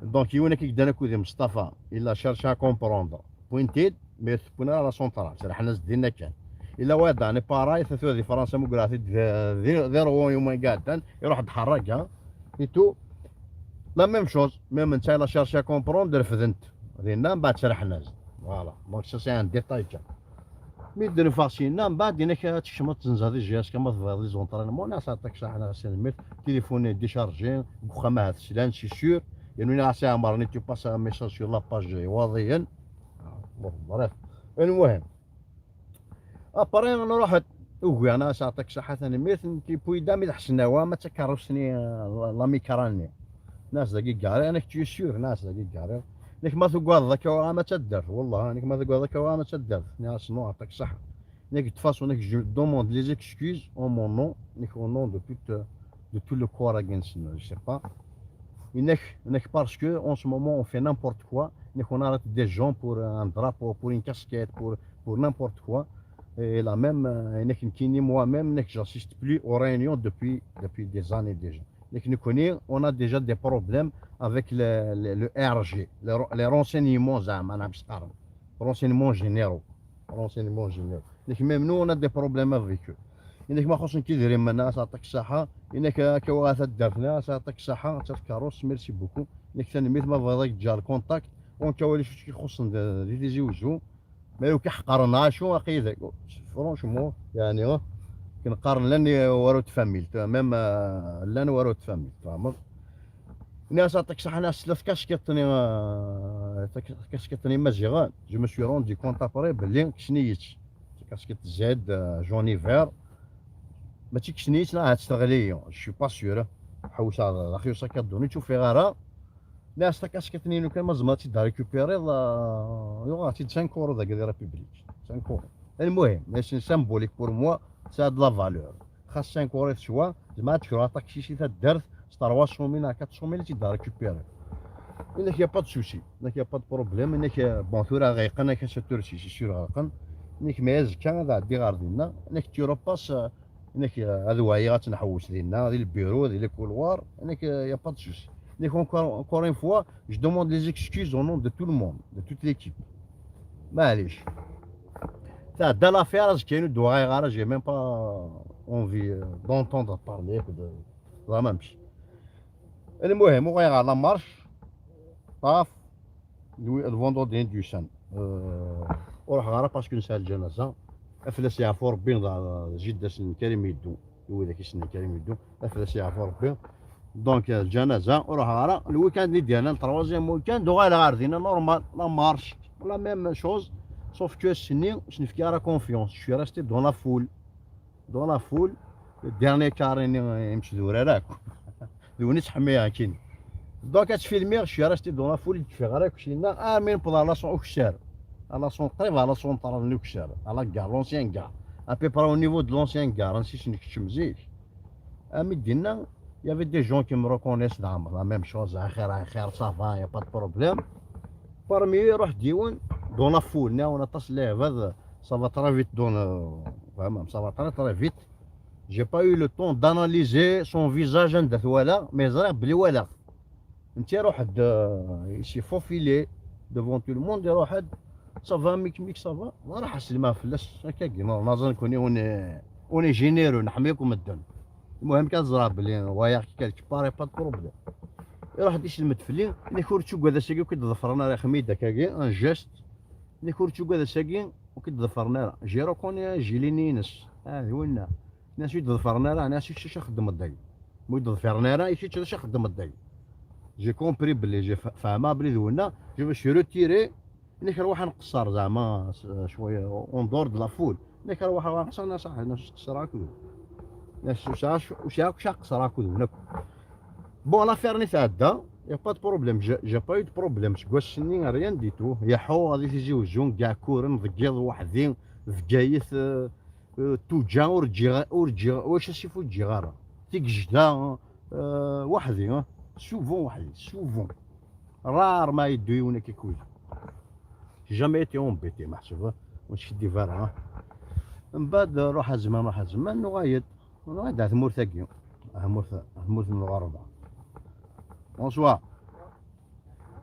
دونك يونا كي قدانا كودي مصطفى الا شارشا كومبروندر بوينتيد. مي تكون على سونترال سرحنا زدينا كان. Ila wayeḍ daɣen pareil, tura di Fransa, ma ugreɣ-t-id di, di, di ṛebɛun yuma iɛeddan, iruḥ-d ḥerraga, et tout. La même chose, même netta il a cherché à comprendre, refden-t. Dinna, mbeɛd sraḥen-as. Voilà, donc ça c'est un détail kan. Mi d-neffeɣ syenna, mbeɛd inak ad tkecmeḍ tzenzaḍ i G S K ma tebɣiḍ les entraînements, nniɣ-as aṭak ṣaḥa, nniɣ-as tanemmirt, téléphone est déchargé, deg uxxam ahat slan, c'est sûr. Yernu nniɣ-as i Ɛmer-nni, tu passes un message sur la page Iwaḍiyen. Bon, bref. Lmuhim. Après, nruḥ-d, ugiɣ, nniɣ-as aṭak ṣaḥa, tanemmirt, et puis da mi d-ḥesnawa, ma d takeṛṛust-nni, la, la Micra-nni. Nniɣ-as dagi gariɣ, nniɣ-as tu es sûr, nniɣ-as dagi gariɣ. Nniɣ-as ma tugadeḍ akka, uɣam ad taddart, wallah, nniɣ-as ma tugadeḍ akka, uɣam ad taddart. Nniɣ-as non, aṭak ṣaḥa. Nniɣ-as de toute façon, nniɣ-as je demande les excuses en mon nom, nniɣ-as au nom de toute, de tout le corps against, je sais pas. Nniɣ-as, nniɣ-as parce que en ce moment on fait n'importe quoi, nniɣ-as on arrête des gens pour un drapeau, pour une casquette, pour, pour n'importe quoi. Et là même, euh, nniɣ-as nekkini moi-même, nniɣ-as j'assiste plus aux réunions depuis, depuis des années déjà. Nniɣ-as nekkini, on a déjà des problèmes avec le, le, le R G, les, les renseignements, زعما، أنا باش نقارن. Renseignements généraux. Renseignements généraux. Nniɣ-as même nous, on a des problèmes avec eux. Nniɣ-as ma xuṣṣen-k idrimen, nniɣ-as aṭak ṣaḥa. Nniɣ-as akka uɣa taddart, nniɣ-as aṭak ṣaḥa, d takeṛṛust, merci beaucoup. Nniɣ-as tanemmirt, ma bɣiḍ ad k-ǧǧeɣ le contact. Ur nekk awal acu tt-ixuṣṣen di, di Tizi Wezzu. Ma yak ḥeqren acu, aqi-, franchement, yeɛni, akken qqaren, llan war ur tfamilt, même, euh, llan war ur tfamilt, tfehmeḍ? Nniɣ-as aṭak ṣaḥa, nniɣ-as tella tkaskiṭ-nni, euh, tak-, tkaskiṭ-nni Imaziɣen. Je me suis rendu compte après belli kksen-iyi-tt. Tkaskiṭ Z, euh, jaune et vert. Mačči kksen-iyi-tt, neɣ ahat teɣli-yi, je suis pas sûr. Ḥewseɣ d axi uṣakaduni, ur tt-ufiɣ ara. Nniɣ-as takaskiṭ-nni-inu kan, ma tzemreḍ ad tt-id-récupériḍ, euh, yuɣeɣ-tt-id cinq euros dagi di République. Cinq euros. Lmuhim, c'est symbolique pour moi, ça a de la valeur. Xas cinq euros i teswa, zemreɣ ad d-kreɣ aṭaksi si taddart, s trois cent mille neɣ quatre cent mille, ad tt-id-récupériɣ. Nniɣ-as y a pas de souci, nniɣ-as y a pas de problème, nniɣ-as, bon, tura ɣelqen, nniɣ-as sept heures six, c'est sûr ɣelqen. Nniɣ-as mais azekka ad ɛeddiɣ ɣer dinna, nniɣ-as tu repasses, euh, Nniɣ-as ad wɛiɣ, ad tt-nḥewwes dinna, di le bureau, di le couloir. Nniɣ-as y a pas de souci. Nniɣ-as encore, encore une fois, je demande les excuses au nom de tout le monde, de toute l'équipe. Maɛlic. Tɛedda l'affaire, azekka-inu d-uɣaleɣ ara, j'ai même pas envie, euh, d'entendre parler de, de la même chose. Lmuhim, uɣaleɣ ɣer la marche, ṭṭaf, le vendredi du sang. Euh, ur ruḥeɣ ara parce que nesɛa lǧanaza. Ad fell-as yeɛfu Rebbi, d, d jidda-s n Karim Yeddu. I widak i ssnen Karim Yeddu, ad fell-as yeɛfu Rebbi. Donc, euh, lǧanaza, ur ruḥeɣ ara. Le week-end i d-yernan, le troisième week-end, uɣaleɣ ɣer dinna, normal, la marche, la même chose. Sauf que ass-nni, ur s-nefki ara confiance. Je suis resté dans la foule. Dans la foule, le dernier carré-nni, euh, imesdurar akk. D win i ttḥemmileɣ akkin. Donc, ad ttfilmiɣ, je suis resté dans la foule, ur d-kfiɣ ara akk syenna, armi newweḍ à la cent ukessar. À la cent, qrib à la centrale n ukessar, à la gare, l'ancien gare. À peu près au niveau de l'ancien gare, ansi i s-nekcem zik. Armi d-inna, il y avait des gens qui me reconnaissent, la, la même chose, axir, axir, ça va, y a pas de problème. Parmi eux, iruḥ-d yiwen, dans la foule, nniɣ-awen aṭas n lɛibad, ça va très vite dans le, vraiment, ça va très, très vite. J'ai pas eu le temps d'analyser son visage anda t-walaɣ, mais ẓriɣ belli walaɣ. Netta iruḥ-d, euh, il s'est faufilé devant tout le monde, iruḥ-d, ça va, mik, mik, ça va. Ẓriɣ ḥeslemeɣ fell-as, akkagi, non, naẓen kuni, on est, on est généreux, neḥmi akk medden. Lmuhim kan ẓriɣ belli wayeɣ quelque part, y a pas de problème. Iruḥ-d iselmed fell-i, nniɣ-as ur ttugad ass-agi ur k-id-ḍefren ara, ixdem-iyi-d akkagi, un geste. Nniɣ-as ur ttugad ass-agi ur k-id-ḍefren ara. J'ai reconnu agilini-ines. Ah, d winna. Nniɣ-as ur yi-d-ḍefren ara, nniɣ-as i kečč acu xeddmeḍ dagi. Ma ur yi-d-ḍfiren ara, i kečč acu xeddmeḍ dagi. J'ai compris belli, j'ai fe-, fehmeɣ belli d winna, je me suis retiré, nniɣ-as rwaḥ ad nqeṣṣer zeɛma, s-, cwiya, en dehors de la foule. Nniɣ-as rwaḥ ad nqeṣṣer, nniɣ-as aḥ, nniɣ-as ur ttqeṣṣir akked-wen. Nniɣ-as ur sɛiɣ, ur sɛiɣ akk acu ad qeṣṣreɣ akked-wen akk. Bon, l'affaire-nni tɛedda, y a pas de problème, j'ai, j'ai pas eu de problème, seg wass-nni, rien du tout. Iḥḥu, ɣer di Tizi Wezzu, deg Iɛekkuren, deg yiḍ weḥd-i, Bgayet, euh, euh, Tuǧa, ur ǧǧiɣ, ur ǧǧiɣ, wac asif ur ǧǧiɣ ara. Tigejda, euh, weḥd-i, hein. Souvent weḥd-i, souvent. Rarement yeddu yiwen akka akked-i. Jamais été embêté, meḥsub, ur neskiddib ara, hein. Mbeɛd, ruḥ a zman, ruḥ a zman, nuɣal-d. Nuɣal-d ar tmurt-agi. Ar tmurt, ar tmurt n lɣerba. Bonsoir.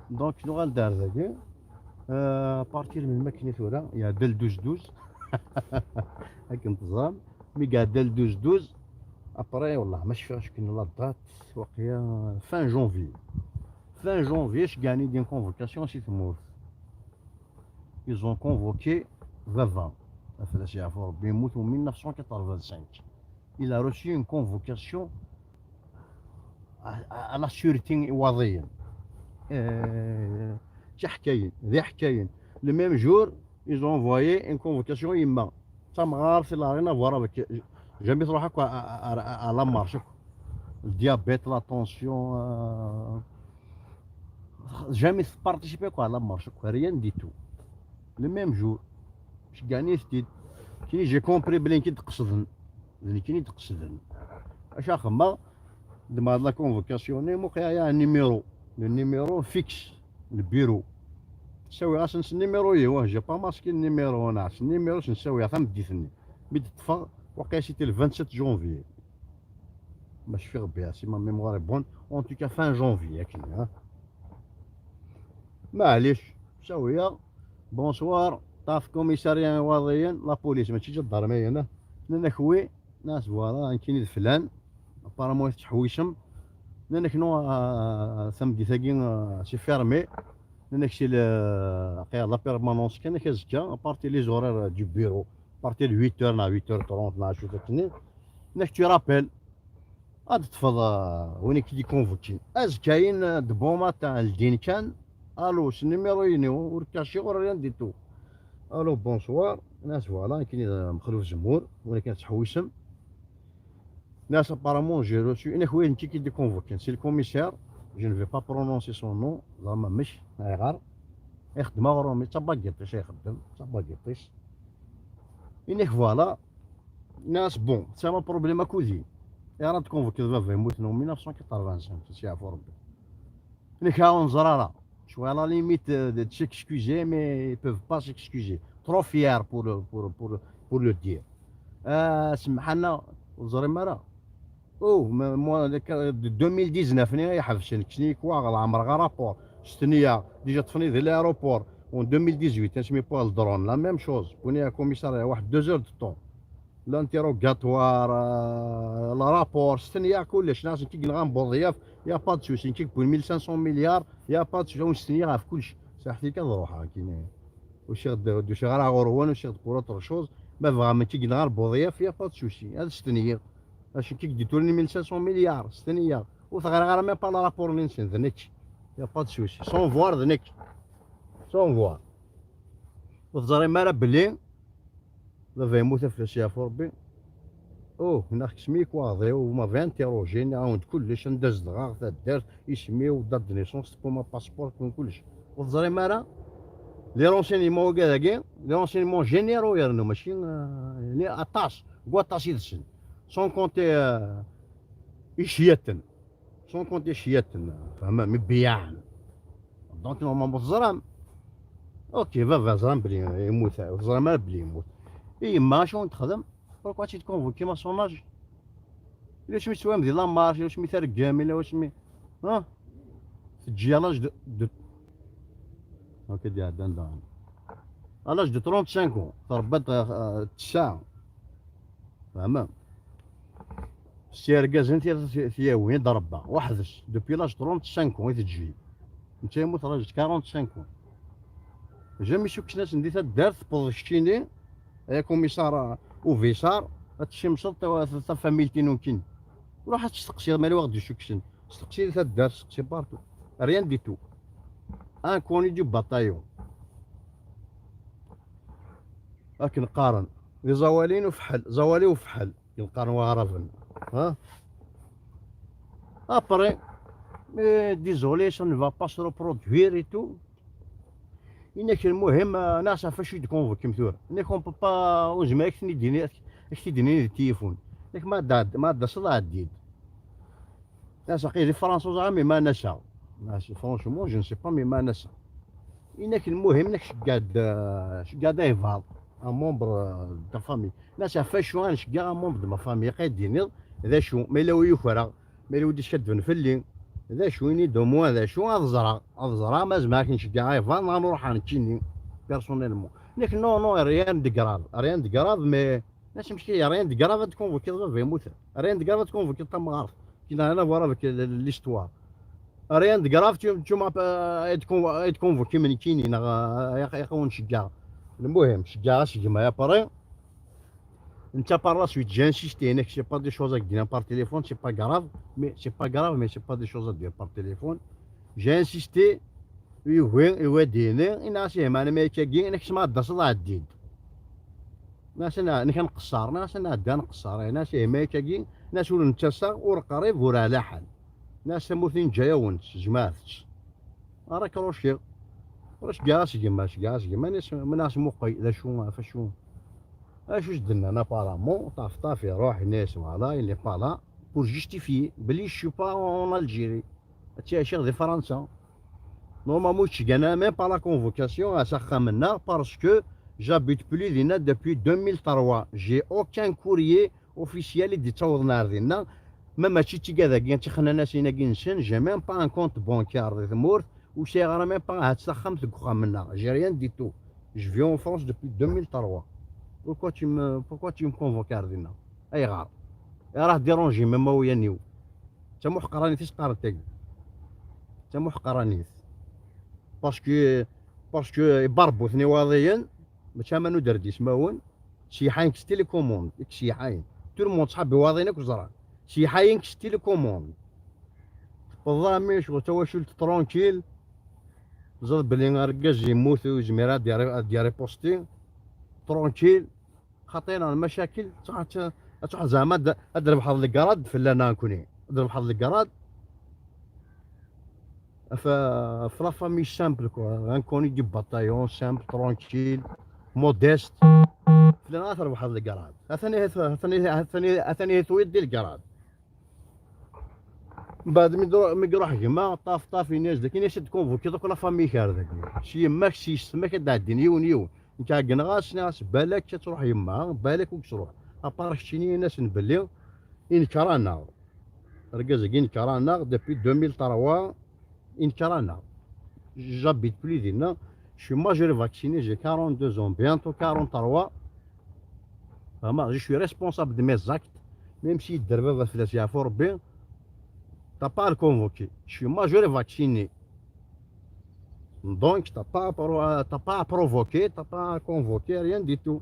Donc, nuɣal-d ar dagi. Euh, à partir melmi akken i tura, iɛedda le douze douze. Akken teẓram, mi iɛedda le douze douze, après, wallah, ma cfiɣ acku la date, waqila fin janvier. Fin janvier, ceggan-d une convocation si tmurt. Ils ont convoqué baba, ad fell-as yeɛfu Rebbi, yemmut en mille neuf cent quatre-vingt-cinq. Il a reçu une convocation à, à, à la sûreté iwaḍiyen. Euh, d tiḥkayin, d iḥkayen. Le même jour, ils ont envoyé une convocation i yemma. Tamɣart, elle a rien à voir avec, jamais tṛuḥ akk à, à, à, à la marche akk. Le diabète, la tension, euh, jamais tparticipe akk à la marche akk, rien du tout. Le même jour, ceggan-it-id. Kini, j'ai compris belli nekk i d-qesden. D nekk i d-qesden. Acu xedmeɣ? Demande la convocation, mais il y a un numéro. Le numéro fixe, le bureau. Sawiɣ-asen s numéro-iw, j'ai pas masqué le numéro, neɣ s numéro-s n sawiɣ tameddit-nni. Mi d-ṭṭfeɣ, waqila c'était le vingt-sept janvier. Ma cfiɣ bien, si ma mémoire est bonne, en tout cas fin janvier, akken, hein. Maɛlic, sawiɣ, bonsoir, ṭṭaf commissariat iwaḍiyen, la police, mačči d gendarmerie, hein. Nnan-ak oui, nnan-as voilà, nekkini d flan, apparemment tettḥewwisem. Nnan-ak non, euh, tameddit-agi, euh, c'est fermé. Nnan-ak c'est le, la permanence kan, ak azekka, à partir les horaires du bureau, à partir de huit heures, neɣ huit heures trente, neɣ acu akken. Nnan-ak tu rappelles. Ad teṭṭfeḍ, euh, win i k-id-ikonvokin. Azekka-in, euh, de bon matin, ldin kan. Allô, s numéro-inu, ur caché, ur rien du tout. Allô, bonsoir. Nnan-as voilà, nekkini d Mexluf Zemmur, win akken tettḥewwisem. Nnan-as apparemment j'ai reçu, nnan-ak oui, d nekk i k-id-ikonvokin, c'est le commissaire, je ne vais pas prononcer son nom, ẓer ma mec, ayɣer? Ixeddem aɣrum, d tabagiṭ-is ay ixeddem, d tabagiṭ-is. Nnan-ak voilà. Nnan-as bon, c'est un problème akk-i. Ayɣer ad tkonvokiḍ baba yemmuten en mille neuf cent quatre-vingt-cinq, si yeɛfu Rebbi? Nnan-ak ur neẓri ara. Je suis à la limite, euh, de s'excuser, mais ils peuvent pas s'excuser. Trop fier pour le, pour, pour, pour le dire. Ah, semḥ-aneɣ, ur teẓrim ara. Oh, mais moi, de deux mille dix-neuf, nni ay ḥebsen, kksen-iyi-k waɣ, ɛemreɣ rapport. Stenyaɣ, déjà ṭṭfen-iyi di l'aéroport. En deux mille dix-huit, asmi wwiɣ le drone, la même chose. Wwin-iyi commissariat, waḥed deux heures de temps. L'interrogatoire, euh, le rapport, stenyaɣ kullec, nnan-as nekk i yenɣan Buḍyaf, y a pas de souci, nekk i yewwin mille cinq cents milliards, y a pas de souci, ur stenyaɣ ɣef kullec. Saḥit-ik ad ruḥeɣ, nekkini. Usiɣ-d, ur d-usiɣ ara ɣur-wen, usiɣ-d pour autre chose. Ma tebɣam nekk i yenɣan Buḍyaf, y a pas de souci, ad stenyiɣ. Acu nekk i yeddutulen mille cinq cents milliards, stenyaɣ. Ur teɣriɣ ara même pas le rapport-nni-nsen, d nekk. Y a pas de souci. Sans voir, d nekk. Sans voir. Ur teẓrim ara belli baba yemmut, ad fell-as yeɛfu Rebbi. Oh, nnan-ak kksen-iyi-k waḍ-iw, vous m'avez interrogé, nniɣ-awen-d kullec, anda zedɣeɣ, taddart, isem-iw, date de naissance, pour ma passeport, kun kullec. Ur teẓrim ara? Les renseignements wigi-dagi, les renseignements généraux yernu, mačči, euh, aṭas, deg waṭas yid-sen. Sans compter, euh, iceyyaten. Sans compter iceyyaten, tfehmem, ibeyyaɛen. Donc, normalement, teẓram. Ok, baba, ẓran belli yemmut, ur teẓram ara belli yemmut. I yemma, acu i texdem? Pourquoi tu te convoques à son âge? Yella wasmi teswam di la marche, yella wasmi treggem, yella wasmi, ha? Teǧǧi à l'âge de, de, ok, d-iɛeddan daɣen. À l'âge de trente-cinq ans, trebba-d, euh, tesɛa. Tfehmem? S yergazen ti-, ti-, tiyawi i d-rebba, weḥd-s, depuis l'âge trente-cinq ans i teǧǧi. Netta yemmut à l'âge de quarante-cinq ans. Jamais suksen-asen di taddart, tewweḍ keččini, ay akumisar, uvisar, ad tessimseḍ ta-, ta-, tafamilt-inu nekkini. Ruḥ ad testeqsiḍ ma yella wa ɣ-d-isuksen. Steqsi di taddart, steqsi partout. Rien du tout. Inconnu du bataillon. Akken qqaren. D iẓawaliyen ufḥel, ẓawali ufḥel, i qqaren waɛraben. Ha? Après, mais désolé, ça ne va pas se reproduire et tout. Yenna-k lmuhim, euh, nnan-as ɣef wacu i d-convoquem tura. Yenna-k on peut pas, ur nezmir ad k-ten-id-ini, ad k-t-id-nini di téléphone. Yenna-k ma d-, ma d-taseḍ, ɛeddi-d. Nnan-as aql-i di Fransa, ur ẓriɣ mi ma n ass-a. Nnan-as franchement, je ne sais pas mi ma n ass-a. Yenna-k lmuhim, yenna-k ceggeɛ-d, euh, ceggeɛ-d aybaḍ, un membre, euh, de ta famille. Nnan-as ɣef wacu ad nceggeɛ un membre de ma famille, aql-i d-iniḍ d acu, ma yella wi yukreɣ, ma yella wi d-iskadben fell-i, d acu, ini-d au moins d acu, ad ẓreɣ, ad ẓreɣ ma zemreɣ ad k-nceggeɛ aybaḍ, neɣ ad nruḥ nekkini, personnellement. Nekk, non, non, rien de grave, rien de grave, mais nna-as: « Amek, rien de grave, ad tkonvokiḍ baba yemmuten? Rien de grave, ad tkonvokiḍ tamɣart qui n'a rien à voir avec l-, l-, l'histoire. Rien de grave, tu, tu m'as pas, ad tkonvo-, ad tkonvokim nekkini, neɣ, euh, ad, ad wen-ceggɛeɣ. » Lmuhim, ceggɛeɣ-as gma, après. Netta, par la suite, j'ai insisté, nekk, c'est pas des choses à dire par téléphone, c'est pas grave, mais c'est pas grave, mais c'est pas des choses à dire par téléphone. J'ai insisté, yugi, yugi ad d-yini, yenna-as: « Ih, meɛna ma akka-agi, nekk s ma ad d-taseḍ, ɛeddi-d. » Nna-as: « Nekk ad nqeṣṣer. » Nna-as: « Ad nɛeddi ad nqeṣṣer. » Nna-as: « Ih, ma akka-agi. » Nna-as: « Ur netta s, ur qrib, ur ɛla ḥal. » Nna-as: « Tamurt-nni neǧǧa-yawen-tt, jemɛet-tt. » Raccrochiɣ. Ur ceggɛeɣ-as gma, ceggɛeɣ-as gma, nna-as, nna-as: « Muqel, d acu, ɣef acu? Acu s-d-nnan apparemment? » Ṭaf, ṭaf, iruḥ, yenna-as: « Voilà, il n'est pas là. » Pour justifier belli je suis pas en Algérie. Ad ttɛiceɣ di Fransa. Normalement, ur ttceggɛen même pas la convocation s axxam-nneɣ, parce que j'habite plus dinna depuis deux mille trois. J'ai aucun courrier officiel i d-ittawḍen ar dinna. Ma mačči d tigad-agi, d tixnanasin-agi-nsen, j'ai même pas un compte bancaire di tmurt, ur sɛiɣ ara même pas ahat taxxamt deg uxxam-nneɣ. J'ai rien du tout. Je vis en France depuis deux mille trois. Pourquoi tu me, pourquoi tu me convoques ar dinna? Ayɣer? Ayɣer ad déranger même imawlan-iw? D tamuḥqranit i s-qqaren tagi. D tamuḥqranit. Parce que, parce que ibarabuten iwaḍiyen, mačči aman ur d-rdi ismawen, seyḥayen s télécommande, i k-seyḥayen. Tout le monde, ṣṣḥab iwaḍiyen akk ẓran. Seyḥayen s télécommande. Tewweḍ a mmi ccɣel tawacult tranquille. Ẓer belli argaz yemmut ur yezmir ad d-yerr-, ad d-yerr riposti. Tranquille. Xaṭi neɣ lmacakel, ad truḥ, ad truḥ zeɛma ad, ad trebḥeḍ legrad fell-aneɣ nekkni. Ad trebḥeḍ legrad. F-, f la famille simple, quoi. Un connu du bataillon, simple, tranquille, modeste. Fell-aneɣ ad trebḥeḍ legrad. Atan ihi, atan ihi, atan ihi, atan ihi tewwiḍ di legrad. Mbeɛd mi dru-, mi iruḥ gma, ṭaf, ṭaf, ini-as dagi, ini-as ad tkonvokiḍ akk la famille-ik ar dagi. S yemma-k, s yessetma-k ad d-ɛeddin yiwen, yiwen. Nekk ɛeggneɣ-as, nniɣ-as: « Balak ad truḥ yemma, balak ur k-truḥ. Apart keččini, ini-asen belli inker-aneɣ. Argaz-agi inker-aneɣ depuis deux mille trois, inker-aneɣ. J'habite plus dinna. Je suis majeur vacciné, j'ai quarante-deux ans, bientôt quarante-trois. Vraiment, je suis responsable de mes actes. » Même si yedder baba fell-as, yeɛfu Rebbi, t'as pas à le convoquer. Je suis majeur vacciné. Donc, t'as pas à pro-, t'as pas à provoquer, t'as pas à convoquer, rien du tout.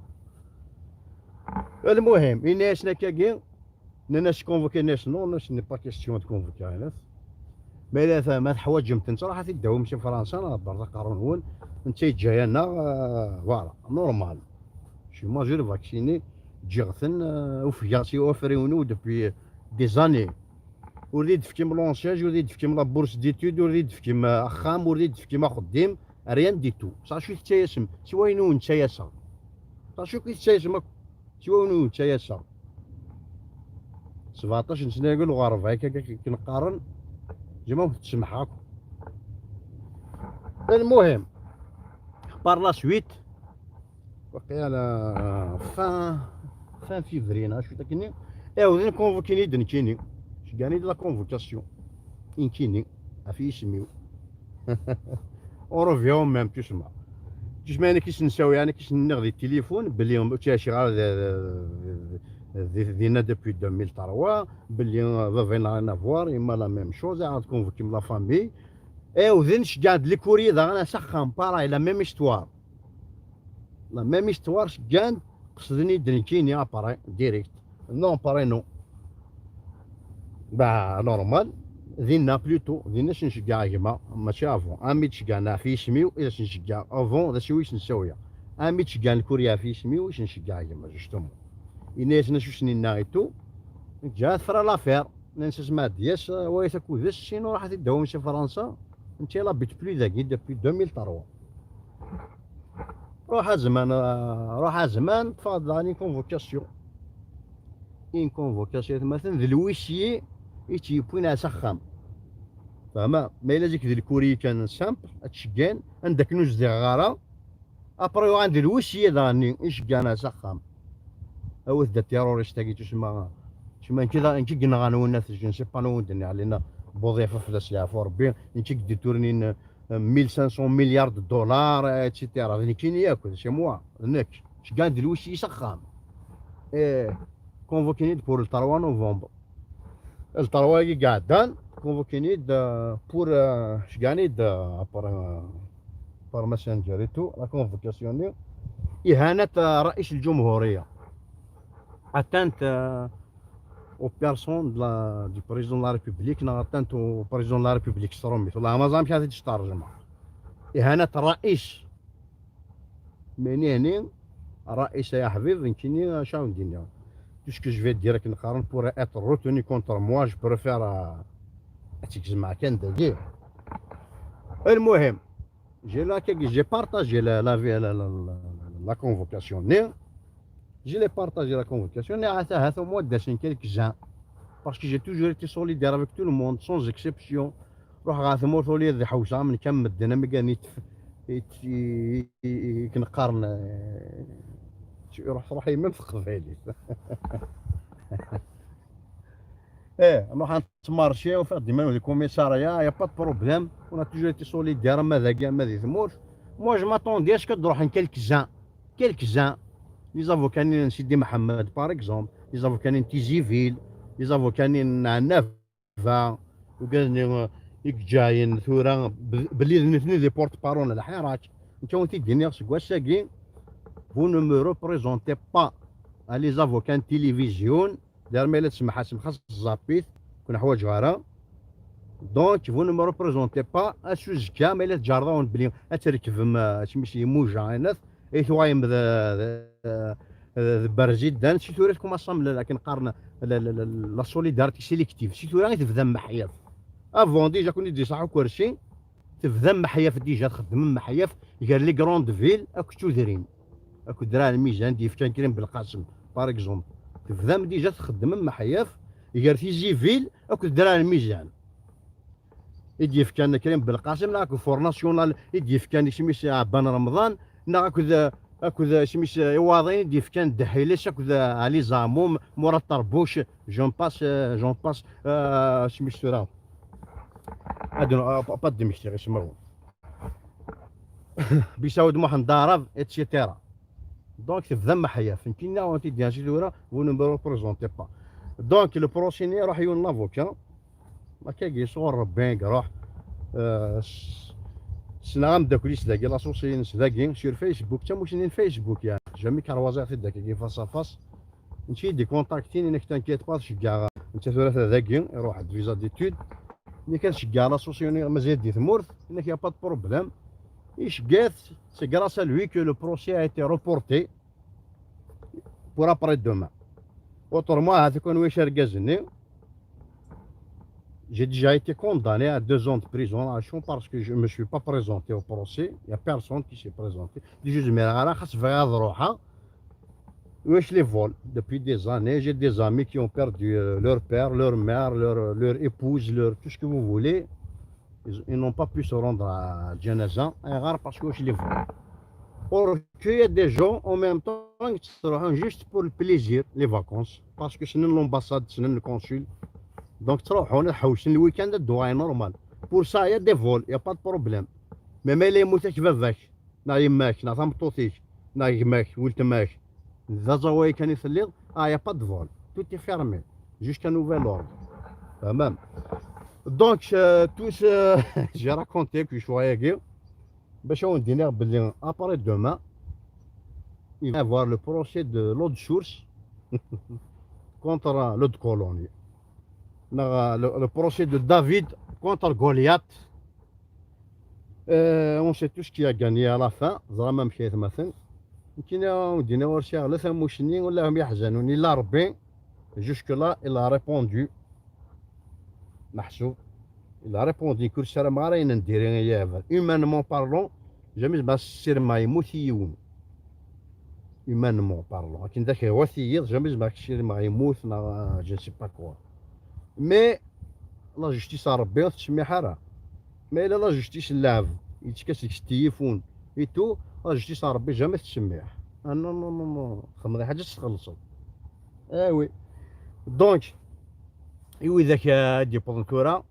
Lmuhim, ini-asen akkagi, nnan-as convoquer, nnan-as non, nnan-as n'est pas question de convoquer, nnan-as. Ma yella ta-, ma teḥwaǧem-tent, ruḥet-id-awim si Fransa, neɣ ḍebbret aqerru-nwen, netta yeǧǧa-yaneɣ, euh, voilà, normal. Je suis majeur vacciné, ǧǧiɣ-ten, euh, ufgeɣ si wafriwen-iw depuis des années. Ur d-iyi-d-tefkim l'ONSS, ur d-iyi-d-tefkim la bourse d'études, ur d-iyi-d-tefkim, euh, axxam, ur d-iyi-d-tefkim axeddim, rien du tout. S acu i tettayasem? S wayen ur nettayaseɣ. S acu i tettayasem akk? S wayen ur nettayaseɣ. Sebɛeṭṭac n sna deg lɣerba, akka, akka, akka neqqaren, zama ur tettsemḥeɣ akk. Lmuhim, par la suite, waqila fin, fin février, neɣ cwiṭ akkenni, ɛawden convoquin-iyi-d nekkini. Ceggɛen-iyi-d la convocation. I nekkini, ɣef yisem-iw. Ur uviɣ même, tusma. Tusma, nekk i sen-nsawi, nekk i sen-nniɣ di tilifun, belli ur ttɛiceɣ ara d, d, d, d, dinna depuis deux mille trois, belli, euh, baba n'a rien à voir, yemma la même chose, ad convoquim la famille. Ɛawden ceggɛen-d les courriers daɣen s axxam, pareil, la même histoire. La même histoire, ceggɛen-d, qesden-iyi-d nekkini, après, direct. Non, après, non. Bah, normal. Dinna, plutôt, dinna sen-ceggɛeɣ gma, mačči avant. Ami d-ceggɛen ɣef yisem-iw, i sen-ceggɛeɣ. Avant, d acu i sen-sawiɣ. Ami d-ceggɛen les courriers ɣef yisem-iw, i sen-ceggɛeɣ gma, justement. Ini-asen acu sen-inna et tout. Ǧǧiɣ-as l'affaire. Nnan-as ma d-yas, wayt akud-is, sinon ruḥet-id-awim si Fransa. Netta il habite plus dagi depuis deux mille trois. Ruḥ a zman, euh, ruḥ a zman, ṭṭfeɣ-d daɣen une convocation. Une convocation, atmaten, d l'huissier i tt-yewwin ar s axxam. Fehma? Ma yella zik d les courriers kan simple, ad t-ceggɛen, anda akken ur zdiɣeɣ ara, après yuɣal d l'huissier daɣen i ceggɛen ar s axxam. Awit-d terroriste-agi, tusma, tusma nekk i d, nekk i yenɣan winnat, je ne sais pas anwa i d-nniɣ, lina Buḍifa fell-as leɛfu Rebbi, nekk i yedditurnin, mille cinq cents milliards de dollars, et cetera. D nekkini yakk, c'est moi, d nekk. Ceggan-d lwis-is axxam. Eh, convoqué-ni-d pour le trois novembre. Le trois-agi iɛeddan, convoqué-ni-d, euh, pour, euh, ceggan-d, euh, par, euh, par messenger et tout, la convocation-nni. Ihanat, euh, رئيس الجمهورية. Atteinte, euh, aux personnes de la, du président de la République, neɣ atteinte au président de la République, s trumit. Wallah, ma ẓriɣ amek ara t-id-sṭerjmeɣ. Ihanat ṛṛayis. Mais nihni, ṛṛayis ay aḥbib, nekkini, acu ara wen-d-iniɣ. Tout ce que je vais dire, akken qqaren, pourrait être retenu contre moi, je préfère, euh, ad tt-gezmeɣ kan dagi. المهم, j'ai la, j'ai partagé la, la, la, la, la, la convocation-nni. Je l'ai partagé la convocation, mais à, à, au moins, quelques-uns. Parce que j'ai toujours été solidaire avec tout le monde, sans exception. Ruḥeɣ ɣer tmurt ula d ḥewseɣ am nekk am medden am gan itf-, it-, i-, i-, i-, i-, akken qqaren, eh, ruḥ, ruḥ yemma-m teqbaylit. Eh, nruḥ ad nettmarci, ufiɣ-d iman-iw di commissariat, y a pas de problème. On a toujours été solidaire, ama dagi, ama di tmurt. Moi, je m'attendais à ce que d-ruḥen quelques-uns. Quelques-uns. Les avocats n Sidi Mḥemmed, par exemple. Les avocats n Tizi Ville. Les avocats n Ɛennaba. Ugaden i yeǧǧayen tura, be-, belli d nitni des porte-parole n lḥirak. Nekk ad wen-t-id-iniɣ seg wass-agi, vous ne me représentez pas à les avocats n télévision. D'ailleurs, ma yella tsemḥasem, xas ẓẓappit, ur ken-ḥwaǧeɣ ara. Donc, vous ne me représentez pas, ass uzekka, ma yella tǧerḍawen belli ad trekbem, eh, asmi s imuja, ayen at, ay tuɣalem d, d, d berzidan, si tura tkumaṣam la, akken qqaren la, la, la, la solidarité sélective, si tura i tebdam meḥyaf. Avant, déjà, kun-id-iṣaḥ ukersi, tebdam meḥyaf déjà, txeddmem meḥyaf gar les grandes villes akked tudrin. Akked Dra Lmizan, d-yefkan Krim Belqasem, par exemple. Tebdam déjà txeddmem meḥyaf gar Tizi Ville akked Dra Lmizan. I d-yefkan Krim Belqasem, neɣ akked Front National, i d-yefkan isem-is Ɛebban Remḍan, neɣ akked, akked isem-is, eh, i waḍin, i d-yefkan Dehilès, akked, eh, Ali Zaɛmum, Murad Tarbuc, j'en passe, eh, j'en passe, eh, isem-is tura. Ad n-, ah, pa-, pas d-mmektiɣ ismawen. Bisaud Muḥend Aɛrab, et cetera. Donc, tebda meḥyaf. Nekkini, on t-dit, ainsi tura, vous ne me représentez pas. Donc, le procès-nni, iruḥ yiwen n l'avocat. Akkagi, sɣur Rebbi, iruḥ. Euh, s-, ssneɣ ameddakel-is dagi, l'associé-ines dagi, sur Facebook, d tamussni n Facebook, yeɛni. Jamais k-rwaẓiɣ-t-id akkagi face à face. Netta i d-ikontaktin, inek, t'inquiète pas, ceggeɛ. Netta tura ata dagi, iruḥ-d visa d'études. Nekk ad ceggeɛ l'association-nni mazal di tmurt, inek, y a pas de problème. Iceggeɛ-t, c'est grâce à lui que le procès a été reporté pour après-demain. Autrement, ahat kunwi argaz-nni, j'ai déjà été condamné à deux ans de prison, à Lacon, parce que je me suis pas présenté au procès. Il y a personne qui s'est présenté. Déjà, je me rends compte, xas bɣiɣ ad ruḥeɣ, wesh, les vols. Depuis des années, j'ai des amis qui ont perdu, euh, leur père, leur mère, leur, leur épouse, leur, tout ce que vous voulez. Ils, ils n'ont pas pu se rendre à Djanaza. Ayɣer? Parce que wesh, les vols. Or, qu'il y a des gens, en même temps, qui se rendent juste pour le plaisir, les vacances. Parce que c'est l'ambassade, c'est le consul. Donc, تروحون تحوسون le week-end, c'est normal. Pour ça, il y a des vols, il y a pas de problème. Mais, mais les moutons qui vont avec, neɣ yemma-k, neɣ tameṭṭut-ik, neɣ gma-k, weltma-k, d aẓaway kan i telliḍ, ah, y a pas de vol. Tout est fermé. Jusqu'à nouvel ordre. Tfehmem? Donc, euh, tout ce, j'ai raconté que je suis, bac ad wen-d-iniɣ belli après-demain, il va y avoir le procès de Lord Source contre Lord Colony. Neɣ, euh, le, le procès de David contre Goliath. Euh, on sait tout ce qui a gagné à la fin. Ẓram amek ay atmaten. Nekkini ad wen-d-iniɣ ur sɛiɣ la tamussni, ula d ayen yeḥzanen, illa Rebbi. Jusque-là, il a répondu. Meḥsub. Il a répondu, ur ssarameɣ ara ayen n diri ay aɛbar. Humainement parlant, jamais zemreɣ ad ssirmeɣ yemmut i yiwen. Humainement parlant. Akken d ak-ihwa tiyiḍ, jamais zemreɣ ad k-ssirmeɣ yemmut neɣ, euh, je ne sais pas quoi. Mais la justice n Rebbi ur tettsemmiḥ ara. Ma yella la justice n lɛebd, yettekka seg-s tiyifun et tout, la justice n Rebbi jamais tettsemmiḥ. Ah non, non, non, non. Txedmeḍ lḥaǧa ad tt-txellṣeḍ. Ah oui. Donc, i widak, euh, ad d-yewwḍen tura,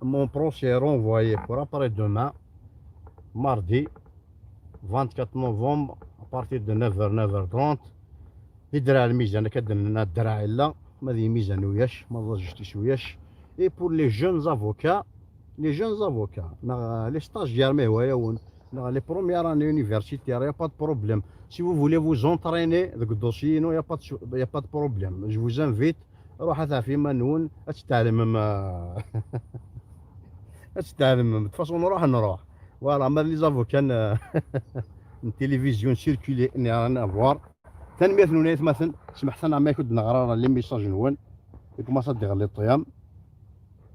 Mon procès est renvoyé pour après-demain, mardi vingt-quatre novembre, à partir de neuf heures, neuf heures trente. Di Draɛ Lmizan, akka d-nenna, Draɛ illa, ma d imizan uyac, ma d la justice uyac. Et pour les jeunes avocats, les jeunes avocats, neɣ les stagiaires, ma ihwa-yawen, neɣ les premières années universitaires, y a pas de problème. Si vous voulez vous entraîner deg dossier, non, y a pas de, y a pas de problème. Je vous invite, ruḥet ɣef iman-nwen, ad tettɛelmem, euh, ad tettɛelmem. De toute façon, nruḥ, nruḥ. Voilà, ma d les avocats n, n télévision circulée, rien à voir. Tanemmirt-nwen ay atmaten, smeḥt-aneɣ ma yak ur d-neɣra ara les messages-nwen, i commence ad d-iɣelli ṭṭyam.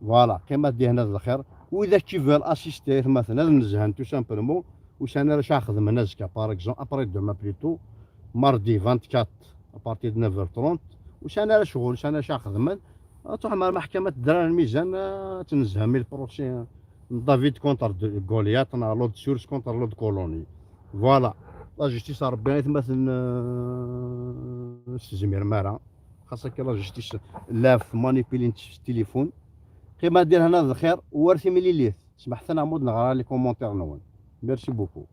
Voilà, qqimet di hna d lxir. Widak qui veulent assister ay atmaten, ad nezhen tout simplement, ur sɛin ara acu ara xedmen azekka, par exemple, après-demain plutôt, mardi vingt-quatre, à partir de neuf heures trente, ur sɛin ara ccɣel, ur sɛin ara acu ara xedmen, ad truḥem ar meḥkamat Draɛ Lmizan, ad tnezhem i le procès n David contre de Goliath, neɣ Lord Source contre Lord Colony. Voilà. La justice a Rebbi, ay atmaten, euh, s tezmirem ara. Xas akka la justice la manipulin s téléphone. Qqimet di hna d lxir, war timlilit. Smeḥt-aneɣ ma ur d-neɣra les commentaires-nwen. Merci beaucoup.